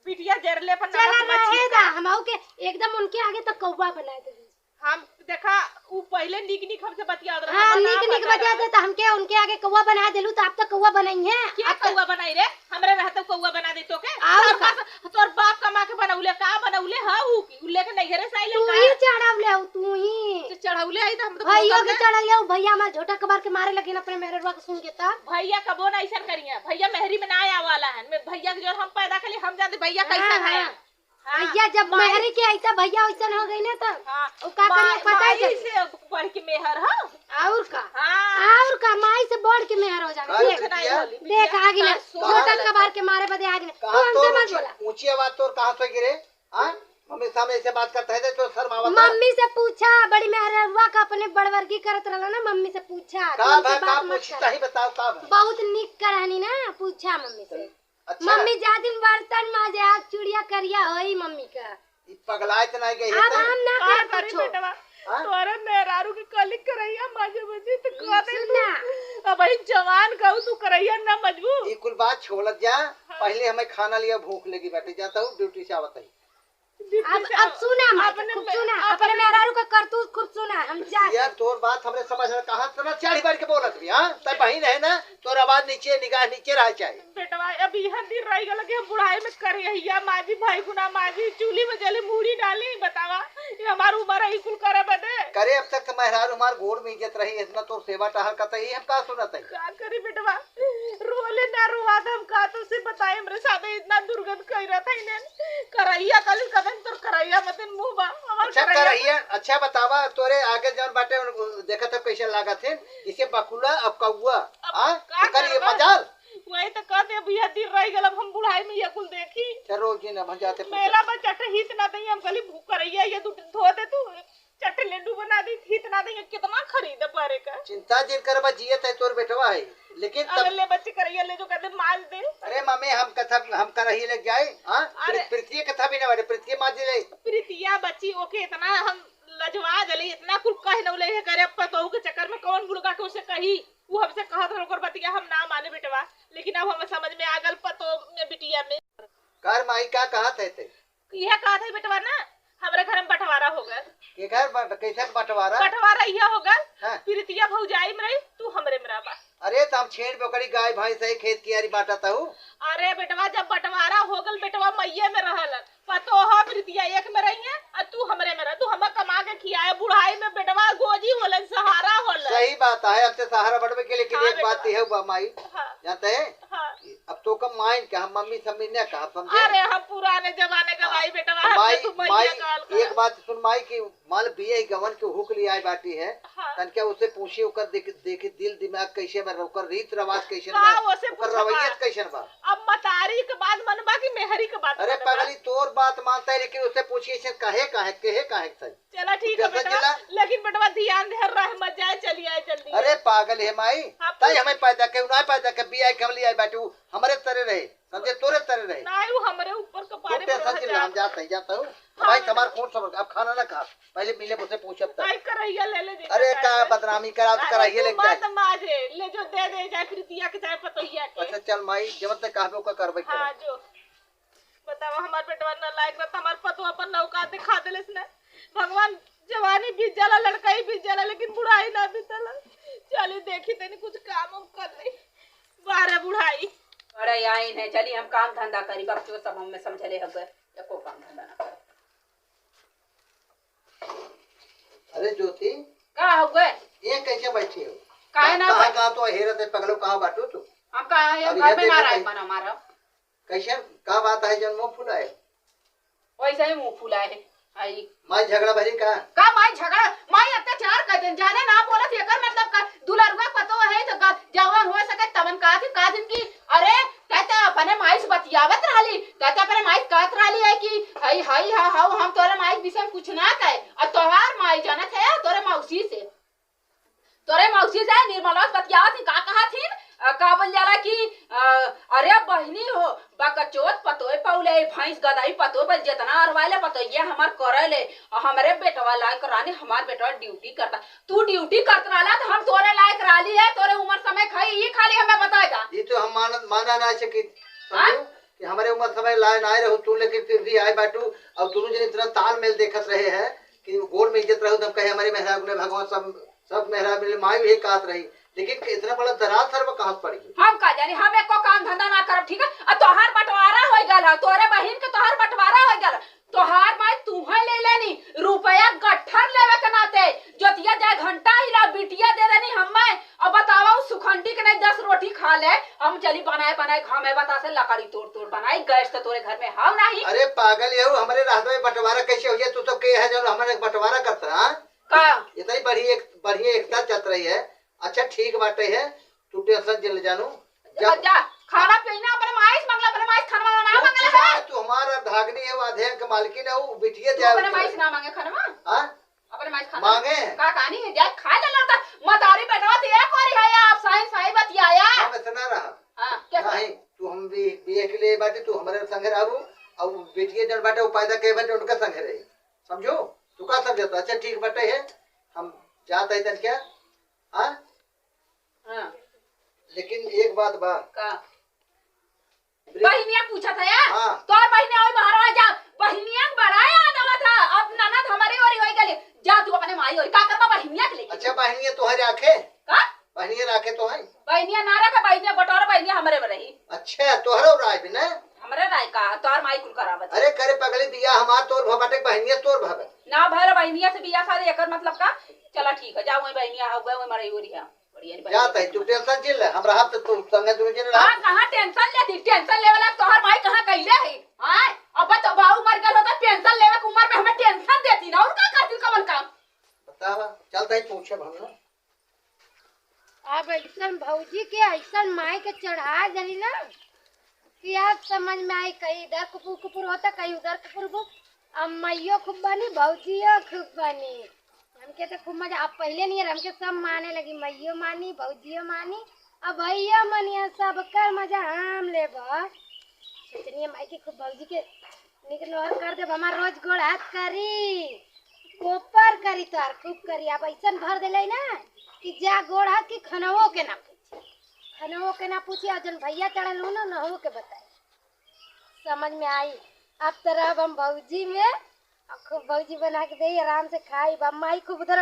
बिटिया जरले पर चला नमक मत रहे छिड़का। दा, हम आऊ के एकदम उनके आगे तो कौवा बना दे। हम देखा, उ पहले नीक नीक हमसे बतियावत रहे, हाँ, हम नीक ना नीक बतियावत बतियावत रहे। रहे, तो हमके उनके आगे कौवा बना देलू, तो आप तो कौवा बनाई है। के आप तो कौवा बनाई रे? हमरे रहते कौवा बना दे तो के? और तोर का? बाप, तोर बाप कमा के बनौले, का बनौले ह उ की? उ लेके नैहरे से आइले तू का? ही चढ़ौले हो, तू ही। तो चढ़ौले आई तो हम तो भैया के चढ़ौले हो, भैया हमार झोटा कबार के मारे लगिन अपने मेहररुआ के सुन के तब। भैया कबो ना ऐसा करिया, भैया मेहरी में ना आया वाला है। मैं भैया के जो हम पैदा करी, हम जानते भैया कैसा हाँ, है। हाँ। हाँ, भैया जब माई मेहरी के ऐसा भैया वैसन हो गई ना तब हाँ, उ का करिया माई, पता ही माई चली। से बढ़ के मेहर हो। और का? हाँ। और का, माई से बढ़ के मेहर हो जावे। अरे देख, बिटिया। देख, आ गई ना, कहाँ झोटा कबार के मारे बदे आ गई ना। कहाँ तू हमसे तोर मत ऊंची, बोला। ऊंची आवाज तोर कहाँ से गिरे? हाँ? मम्मी सामने ऐसे बात करता है तो शर्म आवत है? मम्मी से पूछा, बड़ी मेहररुआ का अपने बड़वर्गी करत रहला ना, मम्मी से पूछा, का तू हमसे भा, का बात मत पूछी, कर। सही बताओ, का भा? बहुत निक करहनी ना, पूछा मम्मी से। अच्छा। मम्मी जा दिन बर्तन माजे, आग चूड़िया करिया होई मम्मी का। ई पगलाए त नहीं गई है अब तै? हम ना का करब करी कुछो। बेटवा? हाँ? तोरे मेहरारू के कली करैया माजे बजी त हम्म, का दे सुन तू? ना। अब ही जवान कहू तू करैया ना मजबू। ई कुल बात छोड़त जा, हाँ। पहले हमें खाना लिया, भूख लगी बाटे, जाता हूँ ड्यूटी से आवत ही। अब, अब सुना माई, अपने खूब में, सुना, अपने अपने मेहरारू का करतूत खूब सुना, हम जा यार, तोर बात हमरे समझ में कहाँ इतना चाढ़ी बाढ़ के बोलत भी, हाँ? तब बहिन है ना, तोर आवाज नीचे, निगाह नीचे रहा चाहिए। बेटवा, अब यह दिन रह गल कि हम बुढ़ाई में करिया माजी, भाई गुना माजी, चूल्ही में जले मूड़ी डाली, बतावा, ये हमार उम्र है, ई कुल करे बदे? करे, अब तक तो मेहरारू हमार गोड़ में इज्जत रही, इतना तोर सेवा टहल का, तो ये हम का सुनत है? का करी बेटवा, रोले ना रोवा, तो हम का तो से बताई, हमरे साथे इतना दुर्गत कई रहत है इन्हें। करैया कल कदन तोर करैया मतिन मुँह बा, हमार अच्छा करैया। करैया, अच्छा बतावा, तोरे आगे जौन बाटे, उन, देखत हो कैसे लागत है, इसे बकुला अब कौआ, अब हाँ? का एकर ये करबा? मजाल? वही तो कहते, अब यह दिन रह गल, अब हम बुढ़ाई में ये कुल देखी। चलो जी ना, हम जाते पूछे। मेला में चट हित ना दई, हम कहली भूख करैया, ये दू धो दे तू, चट लड्डू बना दी, हित ना दई, कितना खरीदे परे का। चिंता जिन करबा, जियत है तोर बेटवा है, लेकिन तब अरे ले बच्चे करैया ले जो कहते माज दे। अरे मम्मी, हम कथा, हम करही ले जाए, हाँ? अरे। प्रीतिये कथा भी ना बाटे, प्रीतिये माज ले। प्रीतिया बच्ची ओके इतना हम लजवा जले, इतना कुल कह न ले है करे, अब पतोहू के चक्कर में कौन बुड़का के उसे कही, वो हमसे कहत रहे, ओकर बतिया हम ना माने बेटवा, लेकिन अब हम समझ में आ गल पतो में बिटिया में। कर माई का कहत है ते? यह कहत है बेटवा ना, हमरे घर में बंटवारा हो गल। के घर बंट-, कैसे बंटवारा? बंटवारा यह हो गल, हाँ। प्रीतिया भौजाई में रही, तू हमरे में रहबा। अरे तो हम छेड़ बोकरी गाय भैंस है, खेत कियारी बांटत हूँ। अरे बेटवा, जब बंटवारा हो गल, बेटवा मइये में रहलन, पतोह प्रीतिया एक में रही है, आ तू हमरे में रह, तू हमें कमा के खियाए, बुढ़ाई में बेटवा गोजी होलन, सहारा होलन। सही बात है, अब से सहारा बढ़वे के, लेकिन हाँ एक बात बेटवा। यह हुआ माई, हाँ। जानते हैं? हाँ। अब तो कम माइन के हम मम्मी सम्मी न कहब, समझे? अरे, हम पुराने जमाने का हाँ। माई बेटवा, तो हम माई, तो तू मैया माई, काल का। एक बात सुन माई, कि मान बिये गवन के हुक ले आए बाटी है, हाँ। तनके उसे पूछी, ओकर देख, देखी दिल दिमाग कैसे बा, ओकर रीत रिवाज कैसन हाँ, बा, ओसे ओकर पूछा रवैयत बा। कैसन बा। अब मतारी के बात मन बा कि मेहरी के बात अरे मन बा? पगली, तोर बात मानता है, लेकिन उसे पूछी, ऐसे कहे, कहे, कहे, कहे, कहे। चला ठीक है टेंशन बेटवा, जिला। लेकिन बेटवा ध्यान दे, रह मत जाए, चली आए जल्दी। अरे पागल है माई, हाँ, ताई पूछ। हमें पैदा के, उन्हें पैदा के, बिया के हम ले आए बाटू, हमरे तरे रहे, समझे, तोरे तरे रहे। नहीं, वो हमरे ऊपर तू कपारे पर टेंशन रह जिला, जा। हम जाते ही जाता हूँ। हाँ, भाई, बेटा। तुम्हारा फोन सब, अब खाना ना खा, पहले मिले मुझसे पूछब तब। भाई, करैया ले ले, दे अरे दे, का दे। बदनामी करा, तो अरे, कराइए तू लेके जाए। मत माजे, ले जो दे दे, चाहे प्रीतिया के, चाहे पतोहिया के। अच्छा चल माई, जब तक कहबे ओकर करबे हाँ, करे। जो। बतावा, हमार बेटवा नालायक रहत, हमार पतोह अपन औकात दिखा देलस न। भगवान, जवानी बीत जाला, लड़काई बीत जाला, लेकिन बुढ़ाई ना बीतला। चली देखी तनी कुछ काम उम कर ले। बारे बुढ़ाई। अरे आई है, चली हम काम धंधा करी, बकचोद सब हमें समझले हवे, एको काम धंधा ना कर। अरे ज्योति, का हुए? ये कैसे बैठी हो? काहे ना कहाँ, बैठ- कहाँ तो हेरत है पगलो, कहाँ बाटू तू? हम कहाँ, ये अब घर ये में ना देखो राज भाई। बना मारा। कैसे, का बात है जन मुँह फुलाए? वैसे ही मुँह फुलाए है। आई। माई झगड़ा भरी का? का माई झगड़ा? माई अत्याचार कर देन, जाने ना बोलत, एकर मतलब का? दुलरुआ पतो है तो का, जवन हो सके तवन कहा थी, कहा दिन की, अरे, कहते अपने माई से बतियावत रहली, कहते अपने माई से कहत रहली है कि, हई, हई, हा, हाउ, हम तोरे माई के विषय में कुछ ना कहे, और तोहार माई जानत है, तोरे मौसी से। तोरे मौसी से निर्मला से बतियावत ही, का कहत हिन? अ, का बोल जाला कि, अ, अरे बहिनी हो, बकचोद पतोय पौले, भैंस गदई पतोय, बोल जितना अरवाइले पतोय, ये हमार करैले, और हमरे बेटवा लायक रानी, हमार बेटवा ड्यूटी करता। तू ड्यूटी करत रहला, तो हम तोरे लायक रहली है, तोरे उम्र समय खाई, ये खाली हमें बताए दा। ये तो हम मानत, माना ना सकी, हाँ? समझू कि हमारे उम्र समय लाए ना आए रहू तू, लेकिन फिर भी आए बाटू, और दोनों जन इतना तालमेल देखत रहे हैं कि गोड़ में इज्जत रहू, तब कहे हमारे मेहरारू ने भगवान सब सब मेहरारू मिले, माई भी कहत रही, लेकिन इतना बड़ा दरार सर में कहाँ से पड़ गई? हम का जानी, हम एको काम धंधा ना करब, ठीक है? अब तोहार बंटवारा हो गल है, तोरे बहिन के तोहार बंटवारा हो गल है। तोहार माई तुहे ले लेनी, रुपया गट्ठर लेवे के नाते, जोतिया जाए घंटा हिला, बिटिया दे देनी हमें। अब बतावा, उ सुखंडी के नहीं दस रोटी खा ले, हम चली बनाए बनाए घामे बतासे लकड़ी तोड़ तोड़ बनाई, गैस तो तोरे घर में हव नहीं। अरे पागल, ये हमारे रहत में बंटवारा कैसे हो गया? तू तो के है जो हमारे बंटवारा करता, हाँ? का? इतनी बढ़िया एक, बढ़िया एकता चलत रही है। अच्छा ठीक बाटे है, तू टेंशन जिन जानू। जा, जा। जा, खाना पीना अपने माई से मांगला, अपने माई से खाना वाना ना वो मांगला किया है। है, तू हमारा धागनी है, वो अध्ययन के मालकिन है, वो बिटिया तू दे अपने माई से ना मांगे खाना? हाँ? अपने माई से खाना मांगे। का कहानी है, जा खा ले लड़ता। मतारी बेटवा तो एक बारी है, आप साइन साइन बतियाया। हम इतना रहा। हाँ, क्या नहीं, तू हम भी, भी एक लिए बाटे, तू हमारे संग रहू, अब बिटिया जन बाटे, वो पैदा के बाटे, उनका संग रही। समझो? तू का समझता? अच्छा ठीक बाटे है, हम जात है तन क्या? हाँ? हाँ। लेकिन एक बात बा। का? बहिनिया पूछत है यार। हाँ। तोर बहिनिया वही बाहर आ जा। बहिनिया के बड़ा याद आवत है। अब ननद हमरे ओरी होई गली। जा तू अपने माई ओरी, का करबा बहिनिया के लेके? अच्छा, बहिनिया तोहरे आखे? का? बहिनिया राखे तो है? बहिनिया ना रखे, बहिनिया बटोर, बहिनिया हमरे में रही। अच्छा, तोहरे राय भी ना? हमरे राय का, तोहर माई कुल करावत। अरे करे पगली, बिया हमार तोर भवा बाटे, बहिनिया तोर भवा। ना भर बहिनिया से बिया शादी, एकर मतलब का? चला ठीक है, जा वही बहिनिया हो गए, वही मरई ओरी है। बढ़िया नहीं जात है, तू टेंशन जिन ले, हमरा हाथ से तू संगे दुनो जने रहा। हाँ, कहाँ टेंशन लेती? टेंशन लेवे ला तोहर माई कहाँ कइले है? हाँ, अब तो बाऊ मर गल होता, टेंशन लेवे के उम्र में हमें टेंशन देती ना, और का करती कवन काम? बतावा, चलता है पूछे हम ना। अब ऐसन भौजी के, ऐसन माई के चढ़ा देली ना कि आज समझ में आई, कहीं इधर कुपुर कुपुर होता, कहीं उधर कुपुर कुपुर। अब माइयो खूब बनी, भौजियो खूब बनी। हमके तो खूब मजा, अब पहिले नहीं है, हमके सब माने लगी, माइयो मानी, भौजियो मानी, अब भैया मानी, अब सबकर मजा हम लेब। सोचनी है माई के खूब भौजी के निक नोहर कर देब, हमार रोज गोड़ हाथ करी, कोपर करी, तोहार खूब करी। अब ऐसन भर देले ना कि जा गोड़ हाथ के खनवो के ना पूछी, खनवो के ना पूछी, और जन भैया चढ़ल हो ना, नहवो के बताई, समझ में आई। अब तो रहब हम भौजी में, और खूब भौजी बना के देई, आराम से खाई। अब माई खूब उधर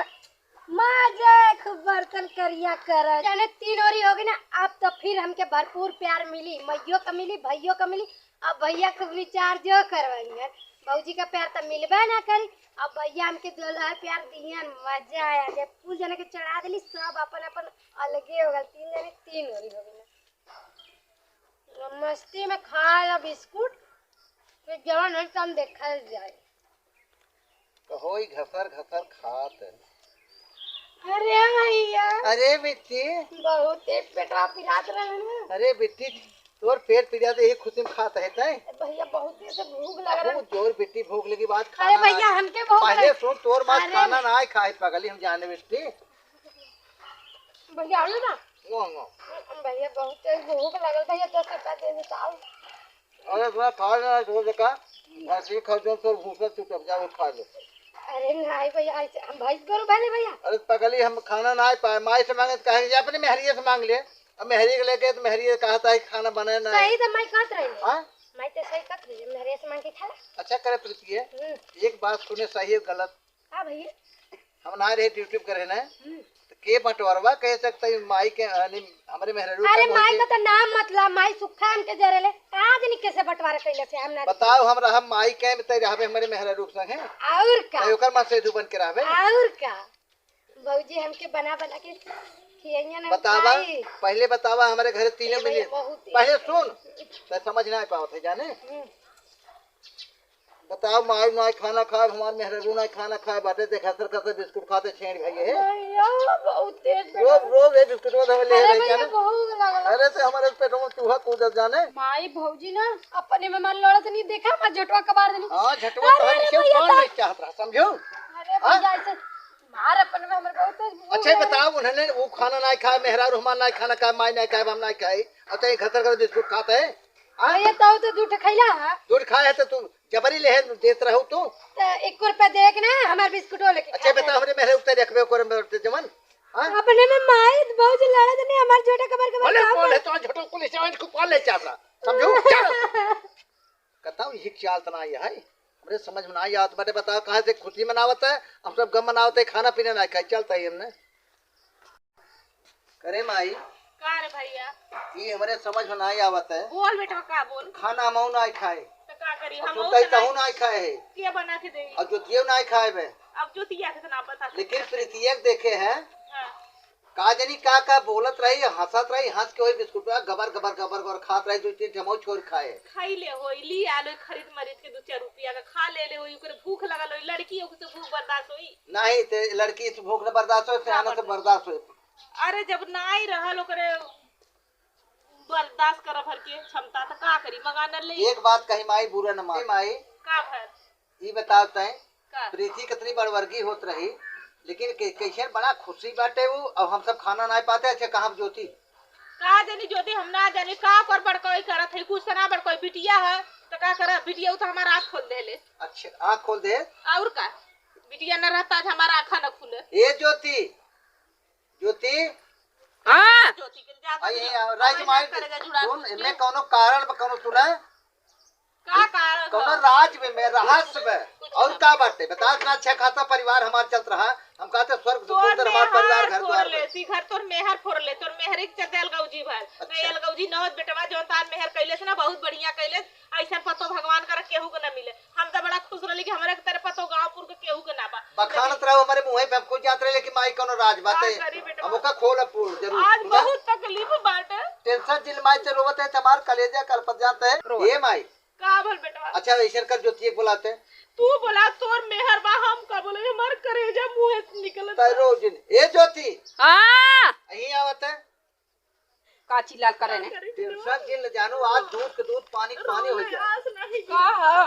मजे, खूब बर्तन करिया कर, जाने तीन ओरी हो गई ना। अब तो फिर हमके भरपूर प्यार मिली, माइयो का मिली, भैयो का मिली। अब भैया खूब रिचार्जो करवाइए, भौजी का प्यार तो मिलबे ना करी। अब भैया हमके दुल्हा प्यार दिहन, मजा आया। जब कुल जने के चढ़ा देली, सब अपन अपन अलगे हो गल, तीन जने तीन ओरी हो गई ना। मस्ती में खाए ला बिस्कुट, फिर जवन होई तवन देखल जाए। कहोई घसर घसर खात है। अरे भैया। अरे बिट्टी। बहुत तेज पेटवा पिरात रहे ना। अरे बिट्टी, तोर पेट पिरात यही खुशी में खात है तै? भैया बहुत तेज से भूख लग रहा है। बहुत जोर बिट्टी भूख लगी बात अरे खाना ना भैया, हमके भूख पहले लग- सुन, तोर माँ अरे खाना ना आए खाए पगली हम जाने बिट्टी। भैया, आलू ना? No, no. भैया, बहुत तेज भूख लगल भैया, दस रुपया दे देता, आऊ। अरे, थोड़ा खा लेना, थोड़ा सा का? भैंसी खा दो, तो भूख से चुप जा, वो खा ले। अरे, नहीं भैया, ऐसे हम भैंस गोरू भले भैया। अरे, पगली, हम खाना ना पाए, माई से मांगे तो कहेंगे, अपने मेहरिया से मांग ले। अब मेहरी के लेके तो मेहरी कहता है, खाना बनाए ना। सही तो माई कहत रही। हाँ? माई तो सही कहत रही, मेहरिया से मांग के खा ले। अच्छा करे प्रीति है, हम्म। एक बात सुने, सही है गलत, का भैया? हम ना रहे ड्यूटी पर रहे ना, हम्म। तो के बंटवारवा कह सकता है माई के, यानी हमरे मेहरारू अरे का माई बोलते? का तो नाम मतलब माई सुखा हमके जरेले, का जानी कैसे बंटवारा कैले से हम ना बताओ, हम रहब माई के, तै रहबे हमरे मेहरारू के संगे। और का? तै ओकर माँ से दू बन के रहबे। और का? भौजी हमके बना बना के खियाइया ना बतावा, भाई। पहले बतावा, हमरे घरे तीनों ए भैया, मिली। बहुत ही पहले सुन, तै समझ ना पावत है जाने। हम्म। बताओ, माई नाई खाना खाए, हमार मेहरारू नाई खाना खाए, बाटे देखा सर कसर बिस्कुट खाते छेड़ भैया है। भैया, बहुत तेज रोज, रोज ये बिस्कुट में हमें ले अरे रही भैया, जाने। भूख लगल। अरे, तो हमारे पेटों में चूहा कूदत जाने। माई भौजी ना, अपने में मन लड़त नहीं देखा, मैं झटवा कबार देनी। हाँ, झटवा अरे, तो अरे, नीचे भैया, उतार तो ले चाहत रहा, समझो? अरे हाँ? भैया, ऐसे मार अपने में हमारे बहुत तेज भूख अच्छा, लग रहा है। बताओ, उन्होंने वो खाना नाई खाए, मेहरारू हमार नाई खाना खाए, माई नाई खाए, हम नाई खाए, और तै घसर घसर बिस्कुट खाते हैं। हाँ? भैया, तो, तो दूध खैला है? दूध खाए है तो तू जबरी लेहे देत रहू तू। त एक रुपया दे के ना हमार बिस्कुटो लेके अच्छा, खा बता, ले। हमरे मेहरे उतर रखबे ओकर में जमन, हाँ? अपने में माई भौजी लड़त नहीं, हमार छोटा कबर के भले बच्चा बोल है, पर तो छोटा पुलिस जवान को कॉल ले चाहता, समझू? चल। कताऊ, ये चाल तना ये है, हमरे समझ में ना आवत बाटे। बताओ, कहाँ से खुशी मनावत है, हम सब गम मनावत है, खाना पीना ना खाए, चलता ही हमने। करे माई, का रे भैया? ई हमरे समझ में नाई आवत है। बोल बेटवा, का बोल? खाना हमहू नाई खाए। त का करी? और हमहू सुनता ही से तहू नाई नाई खाए है। के बना के देई? और ज्योतियो नाई खाए बे। अब ज्योतिया के तो ना बता सकते। लेकिन प्रीतिया के देखे हैं। हाँ। का जानी का का बोलत रही, हंसत रही, हंस के वही बिस्कुटवा गबर गबर गबर गबर खात रही, दो तीन ठे हमहू छोड़ खाए। खाई ले होई, ली आलो खरीद मरीद के दो चार रुपया का खा ले ले होई, ओकरे भूख लगल होई, लड़की ओकरे से भूख बर्दाश्त होई? नहीं, ते लड़की से भूख न बर्दाश्त होई, ना सियाना से बर्दाश्त। बर्दाश्त होई। अरे, जब नाई रहल ओकरे बर्दाश्त करे भर के क्षमता, त का करी, मंगा न ले। एक बात कही माई, बुरा न मान। माई, का भर? ई बताओ तैं, का? प्रीति कितनी बड़वर्गी होत रही, लेकिन के-, कैसे बड़ा खुशी बाटे वो, अब हम सब खाना नाई पाते, अच्छा, कहाँ ज्योति? का जानी ज्योति, हम ना जानी, का ओकर बड़कई करत है, कुछ त ना बड़कई, बिटिया है, त का करा, बिटिया उ त हमार आँख खोल देले। अच्छा, आँख खोल दे। और का, बिटिया न रहता, आज हमार आँखा न खुले। ए ज्योति, ज्योति। हाँ। ज्योति के जात आई है, राज माई, करेगा जुड़ा सुन, के। इनमें कौनो कारण ब-, कौनो सुना? का, का, कौनो हाँ। राज में, में, रहस्य में। कुछ और ना। का बाटे? बता, इतना अच्छा खासा परिवार हमार चलत रहा। हम कहते स्वर्ग से तोर सुंदर हमार मेहर परिवार घर फोड़ द्वार ले, बा। ती घर तोर मेहर फोड़ ले, तोर मेहर एक चलते अलगौजी भर। अच्छा। नहीं, अलगौजी न होत बेटवा, जौन तार मेहर कैले से ना, बहुत बढ़िया कैले। ऐसन पतो भगवान कर केहू के ना मिले। हम तो बड़ा खुश रहली कि हमरे के तरह पतो गाँवपुर के केहू के ना बा। बखानत लेकिन रहो हमरे मुँहे पे, हम खुद जात रहे, लेकिन माई कौनो राज बाटे। का करी बेटवा? हम ओका खोल अब पूर्ण जरूर। आज सुना? बहुत तकलीफ बाटे। टेंशन जिन माई ते रोवत है, हमार कलेजा कलपत जात है। रोवत। ए माई, का भल बेटवा? अच्छा, ऐसन कर, ज्योति एक बुलाते। तू बोला, तोर मेहर बा, हम का बोले, हमार करेजा मुँह से निकलत तै बा। रो जिन। ए ज्योति। हाँ। यहीं आवत है। का चिल्लाल करे ने? का करी बेटवा? टेंशन जिन ले जानू, आज दूध के दूध, पानी के पानी हो रोवे जाए। आस नहीं का ह?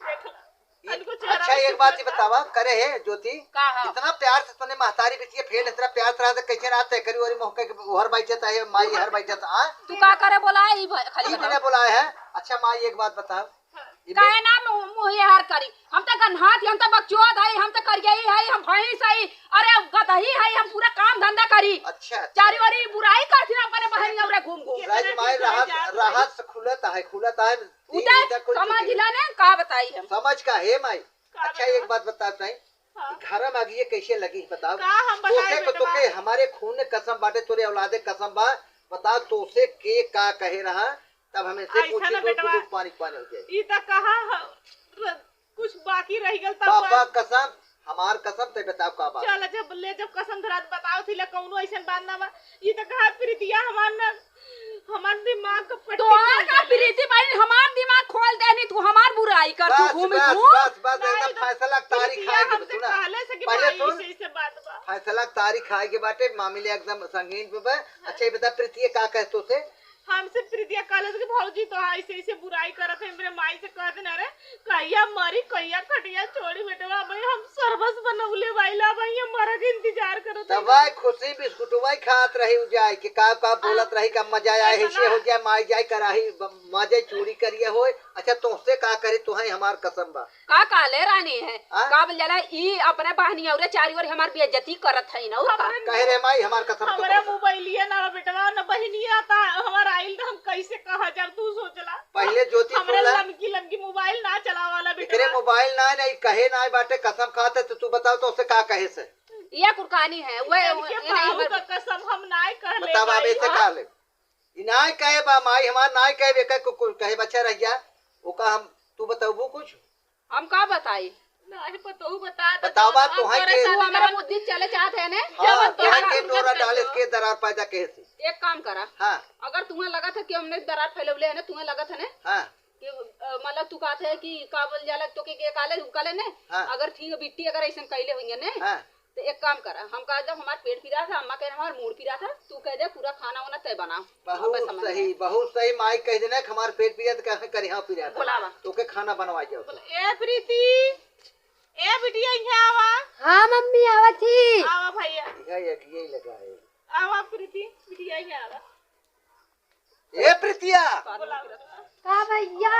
देखला। ये, इनको चेहरा अच्छा, में एक बात ये चिपकता। बतावा, करे है ज्योति, का ह? इतना प्यार से तूने महतारी बिटिया फेल, इतना प्यार से रहा, कैसे रहा तय करी, और मोह के हर बैठे था, ये माई हर बैठे था, आ? तू का करे बोला है, ई भ-, खाली ई बतावा। मैंने बोला है। अच्छा माई, एक बात बताओ, हाँ। ई काहे ना मुँह, मुँह ये हर करी? हम तो गन्हात ही, हम तो बकचोद है, हम तो करियई है, हम भैंस है, अरे गदही है, हम पूरा काम धंधा करी। अच्छा, अच्छा। चारी ओरी बुराई करती ना अपने बहन और घूम घूम। राज माई, रहस्य, रहस्य खुलत है, खुलत है। उदय, समझ ला ने, का बताई हम? समझ का हे माई? का अच्छा, बतावा? एक बात बता ताई, हाँ। घर में आग ये कैसे लगी, बताओ? का हम बताई तोसे को, बेटवा? तोके हमारे खून कसम बाटे, तोरे औलादे कसम बा, बताओ तोसे के का कहे रहा, तब हम इनसे ऐसा पूछी, ना दूध बेटवा, दूध पानी पानी हो जाए। ई त कहा ह-, र-, कुछ बाकी रह गल तब पापा बात। कसम, हमार कसम, ते बताओ का बात? चल, जब ले, जब कसम धरा बताओ थी, ले कौनो ऐसन बात ना बा। ई त कहा प्रीतिया हमार ना, हमार दिमाग का पट्टी तोहार खोल का देले। प्रीति बहन हमार दिमाग खोल देनी, तू हमार बुराई कर, तू बस, घूमी बस, घूम। बस, बस, नहीं एकदम तो फैसला तारीख प्रीतिया आए के हमसे सुना। कहले से कि पहले भाई सुन, ऐसे, ऐसे बात बा। फैसला तारीख आए के बाटे, मामले एकदम संगीन पे बा। अच्छा, ये बता प्रीतिया का कहे तोसे? हमसे प्रीतिया कहले से कि भौजी तो ऐसे, ऐसे बुराई करत है, मेरे माई से कह देना रे, कहिया मरी, कहिया खटिया छोड़ी बेटवा, भाई हम सरबस बनौले बाइला, भाई हम मरे के इंतजार करत है। तब भाई खुशी बिस्कुटवा ही खात रही उ जाए के, का, का बोलत हाँ। रही, का मजा आए, ऐसा ऐसे ना। हो जाए, माई जाए कराही, ब-, मजे चूड़ी करिए होए। अच्छा, तोहसे का करे, तोहे हमार कसम बा। का कहले रानी है? आ? का बोल जाला, ई अपने बहनी औरे चारी ओर हमार बेइज्जती करत है ना, और का? हमरे कहे रे माई, हमार कसम तो हमरे बहुत। मोबाइलिया ना बेटवा, ना बहनिया ता हमार आइल, तो हम कैसे कहा जब तू सोचला? पहले ज्योति हमरे सुनला। लमकी, लमकी मोबाइल ना चलावाला बेटवा। एकरे मोबाइल ना, ना, ई कहे ना बाटे, कसम खाते, तो तू बताओ, तोसे का कहे से? ये कुरकानी है, वो, इनके वो, ये नहीं बाबू हमर का कसम हम नाय कहले बताओ, बाबू, भाई। ऐसे हाँ? का ले? ई नाय कहे बा, माई हमार नाय कहे, बेकर को, को कहे बच्चा रह गया, ओका हम, तू बताबू कुछ? हम का बताई? नाही, पतोहू बता दे, बतावा, जवन तोहे हम के करे तू हमरे साथ बुद्धि चले चाहत है ने? हाँ, जवन तोहे तोहे के के डोरा बुद्धि डाले चले। के दरार पैदा कहे से? एक काम करा। हाँ। अगर तुम्हें लगत है कि हमने दरार फैलौले है ना, तुम्हें लगत है ने? हाँ। कि, अ, मतलब तू कहत है कि का बोल जाला, तो के, के काले, उ काले ने? हाँ। अगर ठीक बिट्टी अगर ऐसन कैले होइए ने? हाँ। तो एक काम करा, हम कहा जब हमार पेट पिरात है, अम्मा कहे हमार मूड़ पिरात है, तू कह दे पूरा खाना वाना तय बनाओ। बहुत सही, बहुत सही। माई कह देना कि हमार पेट पिरात है, कहे करी हाँ पिरात है। बोलावा। तो के खाना बनवा जाओ। बोला, ए प्रीति, ए बिटिया, यहाँ आवा। हाँ मम्मी, आवा थी। आवा भैया। यही, यही लगा है। आवा प्रीति, बिटिया, यहाँ आवा। ए प्रीतिया। बोला, बोला। का भैया?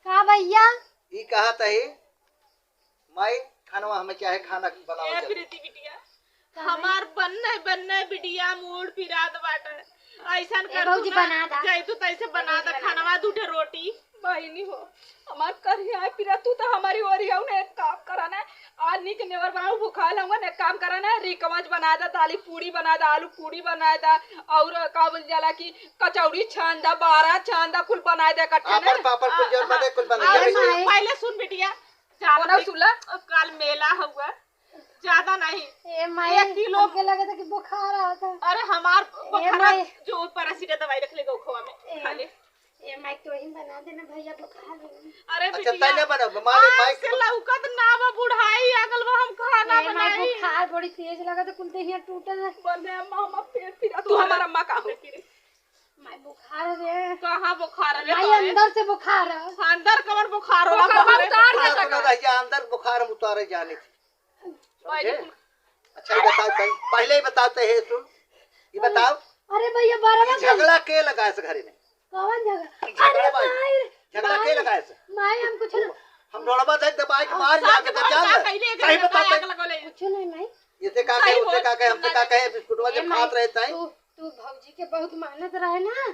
का भैया? ई कहा तही, माई, खानवा हमें चाहे खाना बनाओ ए जल्दी। प्रीति बिटिया, का भैया? हमार बन्ने, बन्ने बिटिया मूड़ पिरात बाटे। ऐसन ए कर तू भौजी, ना, बना दा। जैतू तैसे बना दा भौजी, बना खानवा, दा। दू ठे रोटी। बहिनी हो, हमार करिया पिरा, तू तो हमारी ओरी हो ना, एक काम करा ना, आ निक नेवर बनाऊ भुखाल हम, एक काम करा ना, रिकवच बना दा, दाली पूड़ी बना दा, आलू पूड़ी बना दा, और का बोल जाला कि कचौड़ी छान दा, बारा छान दा, कुल बना दे इकट्ठे ना। पापड़, पापड़ कुल जौन आ, बने, कुल बना अरे दे। माई। पहले सुन बिटिया, ज्यादा बोला नहीं, सुला। काल मेला हुआ, ज्यादा नहीं। ए माई, एक किलो। हमके लगा था कि बुखार आता। अरे हमार ए बुखार माई। जो पैरासिटा दवाई रख ले गो खोवा में, ए। खा ले। ए माई, तू ही बना देना भैया, बुखार है। अरे अच्छा, बिटिया, तैने बनाओ, माँ रे, आज माई से लौकत ना बा, बुढ़ाई आ गल बा, हम खाना ए माई, बनाई। बुखार बड़ी तेज लगा तो कुल देहिया टूटल है। बने अम्मा, हमार पेट पिरा तू हमार अम्मा का हो? माई बुखार रे। कहाँ बुखार रे माई, तोरे? अंदर से बुखार है। अंदर कमर बुखार होला ओकर तोरे? उतार दे हाँ, तक। सुनो रहिया, अंदर बुखार हम उतारे जाने थी। भाई समझे? जी, अच्छा, ये बताओ, पहले, पहले ही बताते हैं, सुन, ये बताओ, अरे भैया, बारह ये बजे। झगड़ा के लगा इस घरे में? कौन झगड़ा? झगड़ा अरे भाई, माई, झगड़ा के माई, लगा इसे? माई, हम कुछ ना। हम डोड़वा देख दबाई के मार लिया के बचा ले। सही बता दे। कुछ नहीं माई। इसे का कहे, उसे का कहे, हमसे का कहे, बिस्कुटवा जब खात रहे ताई। तू, तू भौजी के बहुत मानत रहे ना,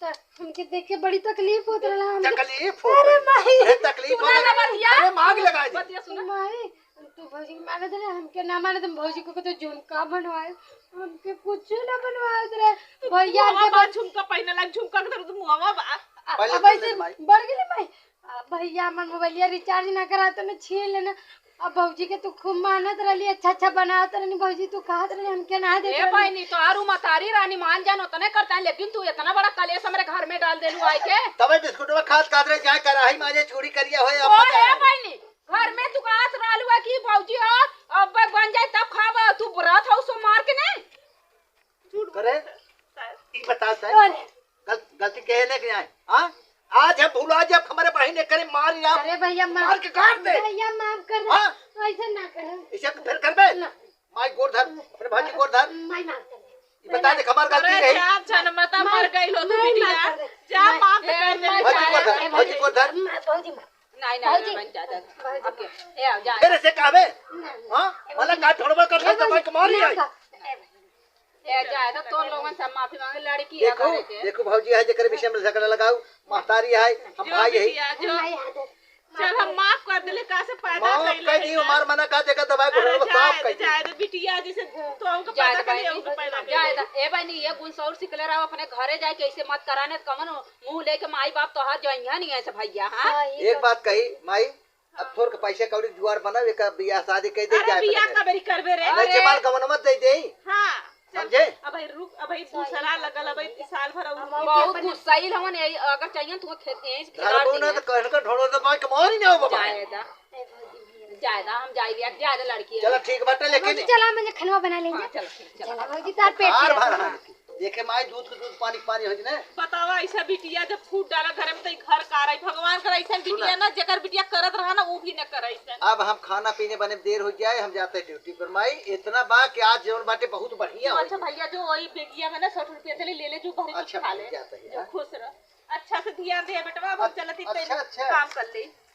त हम ये देखे बड़ी तकलीफ होत रहला हमके। तकलीफ होत अरे रही। माई। अरे तकलीफ सुना होत ना रही। बतिया। अरे माँ के लगा दे। बतिया सुना। माई, तू भौजी के माने दे ना, हमके ना माने दे, भौजी को तो झुमका बनवाए, हमके कुछ ना बनवाए दे रहे। भैया मुहवा के बा बन- झुमका पहने लाग, झुमका के तरह तू मुहवा बा। आ, पहले अब पहले ऐसे माई। बढ़ गेले माई। आ, भैया हमर मोबाइलिया रिचार्ज ना करा तो ना छीन लेना। अब भौजी के तू खूब मानत रहली, अच्छा अच्छा बनावत रहनी भौजी, तू कहत रहली हमके ना देत ए रहली। बहिनी, तोहार उ मतारी रानी मान जान उतने करता है, लेकिन तू इतना बड़ा कलेश हमरे घर में डाल देलू आई के। तबे बिस्कुटवा खात खात रहे, जाए कराही माजे चूड़ी करिया होए, अब ओ पता ए है। बहिनी, घर में तू कहत रहलू है कि भौजी हो, अब बन जाए तब खाब, तू व्रत हो सोमवार के नहीं? झूठ करे? बोलत है। ई बता साहब, अरे। गल-, गलती कहे ने कि आए? हाँ? आज हम भुला जाब, हमरे बहिन ने करे मार या अरे भैया, माफ मार के काट दे। भैया, माफ कर दे। हाँ? ऐसे ना करो। इसे फिर करबे? ना। माई गोर धर, अपने भाजी गोर धर। माई माफ कर दे। ई बता दे, हमार गलती अरे रही। जा, जनमता माई, मर गई हो तू माई बिटिया। माफ कर दे। जा, माई, माफ ए, कर दे। माई, भाजी गोर धर, ए, भाजी गोर धर। माई, भौजी माफ। नहीं, नहीं, भौजी। नहीं, जा, जा, जा। भौजी। अब के? ए, आओ, जा, फिर जा। इसे कहबे? नहीं। हाँ? ए, वाला भौजी। का ढोड़बा का ए, खेत भौजी। माई के मारी ना आई। का। ए, भौजी। ए, जाए तो तोर लोगन से माफी मांगे, लड़की है देखो, घरे के। देखो भौजी है, जेकर विषय में झगड़ा लगाऊ, महतारी है, हम जो भाई है। बिटिया, जो। नहीं, आदर। चल, हम माफ कर देले, का से पैदा माफ कइले कर है दी, ना। हमार मना का देखा दवाई अरे, घोड़ा जाए साफ दे, कर दी। जाए दे, बिटिया, जैसे तो हमको जाए पैदा दे कर बहिनी, लिया, हमको पैदा कर जाए लिया। दे। ए बहिनी, ये गुण सौर सिकले रहो, अपने घरे जाए के ऐसे मत कराने, कमन मुंह लेके माई बाप तोहार जो यहाँ नहीं ऐसे भैया, हाँ? हाँ, ये एक तो बात कही, माई, अब थोड़ के पैसा कौड़ी जुगाड़ बनाओ, एक बियाह शादी कह दे, अरे जाए बियाह अपने का घरे। बेरी करबे रे? नहीं, अरे। जमाल गवन मत दे दे। हाँ, चल, समझे? अब भाई रुक, अब भाई दूसरा लगल, अब भाई साल भर और हम रुक। बहुत गुस्साइल हवन, यही अगर चाहिए तो खेत यहीं से खेला धरबो ना दिए। तो कहन का ढोड़ो तो माई के मारी ना हो बाबा। जाए दा। जाए दा, हम जाए दिया, जाए दा लड़की है। चलो ठीक बाटे, लेकिन चला, मैं खनवा बना लेंगे। हाँ, चलो, ठीक, चलो। चला भौजी, तार पेट बार भर। देखे माई दूध के दूध, पानी के पानी हो जने। बतावा, ऐसा बिटिया जब फूट डाला घर में, तो ई घर का रही? भगवान करे ऐसा बिटिया ना, जेकर बिटिया करत रहा ना, वो भी ना करे ऐसा। अब हम खाना पीने बने देर हो जाए, हम जाते हैं ड्यूटी पर। माई, इतना बा कि आज जौन बाटे बहुत बढ़िया हो अच्छा गया। भैया, जो वही बेगिया में ना सौ रुपया चले, ले ले, जो भरी कुछ अच्छा खा भाई, ले। जाते हैं, जो हाँ। खुश रह। अच्छा से ध्यान दे बेटवा, अब हम अच्छा, चलत ही अच्छा, तेरे अच्छा। काम कर ले।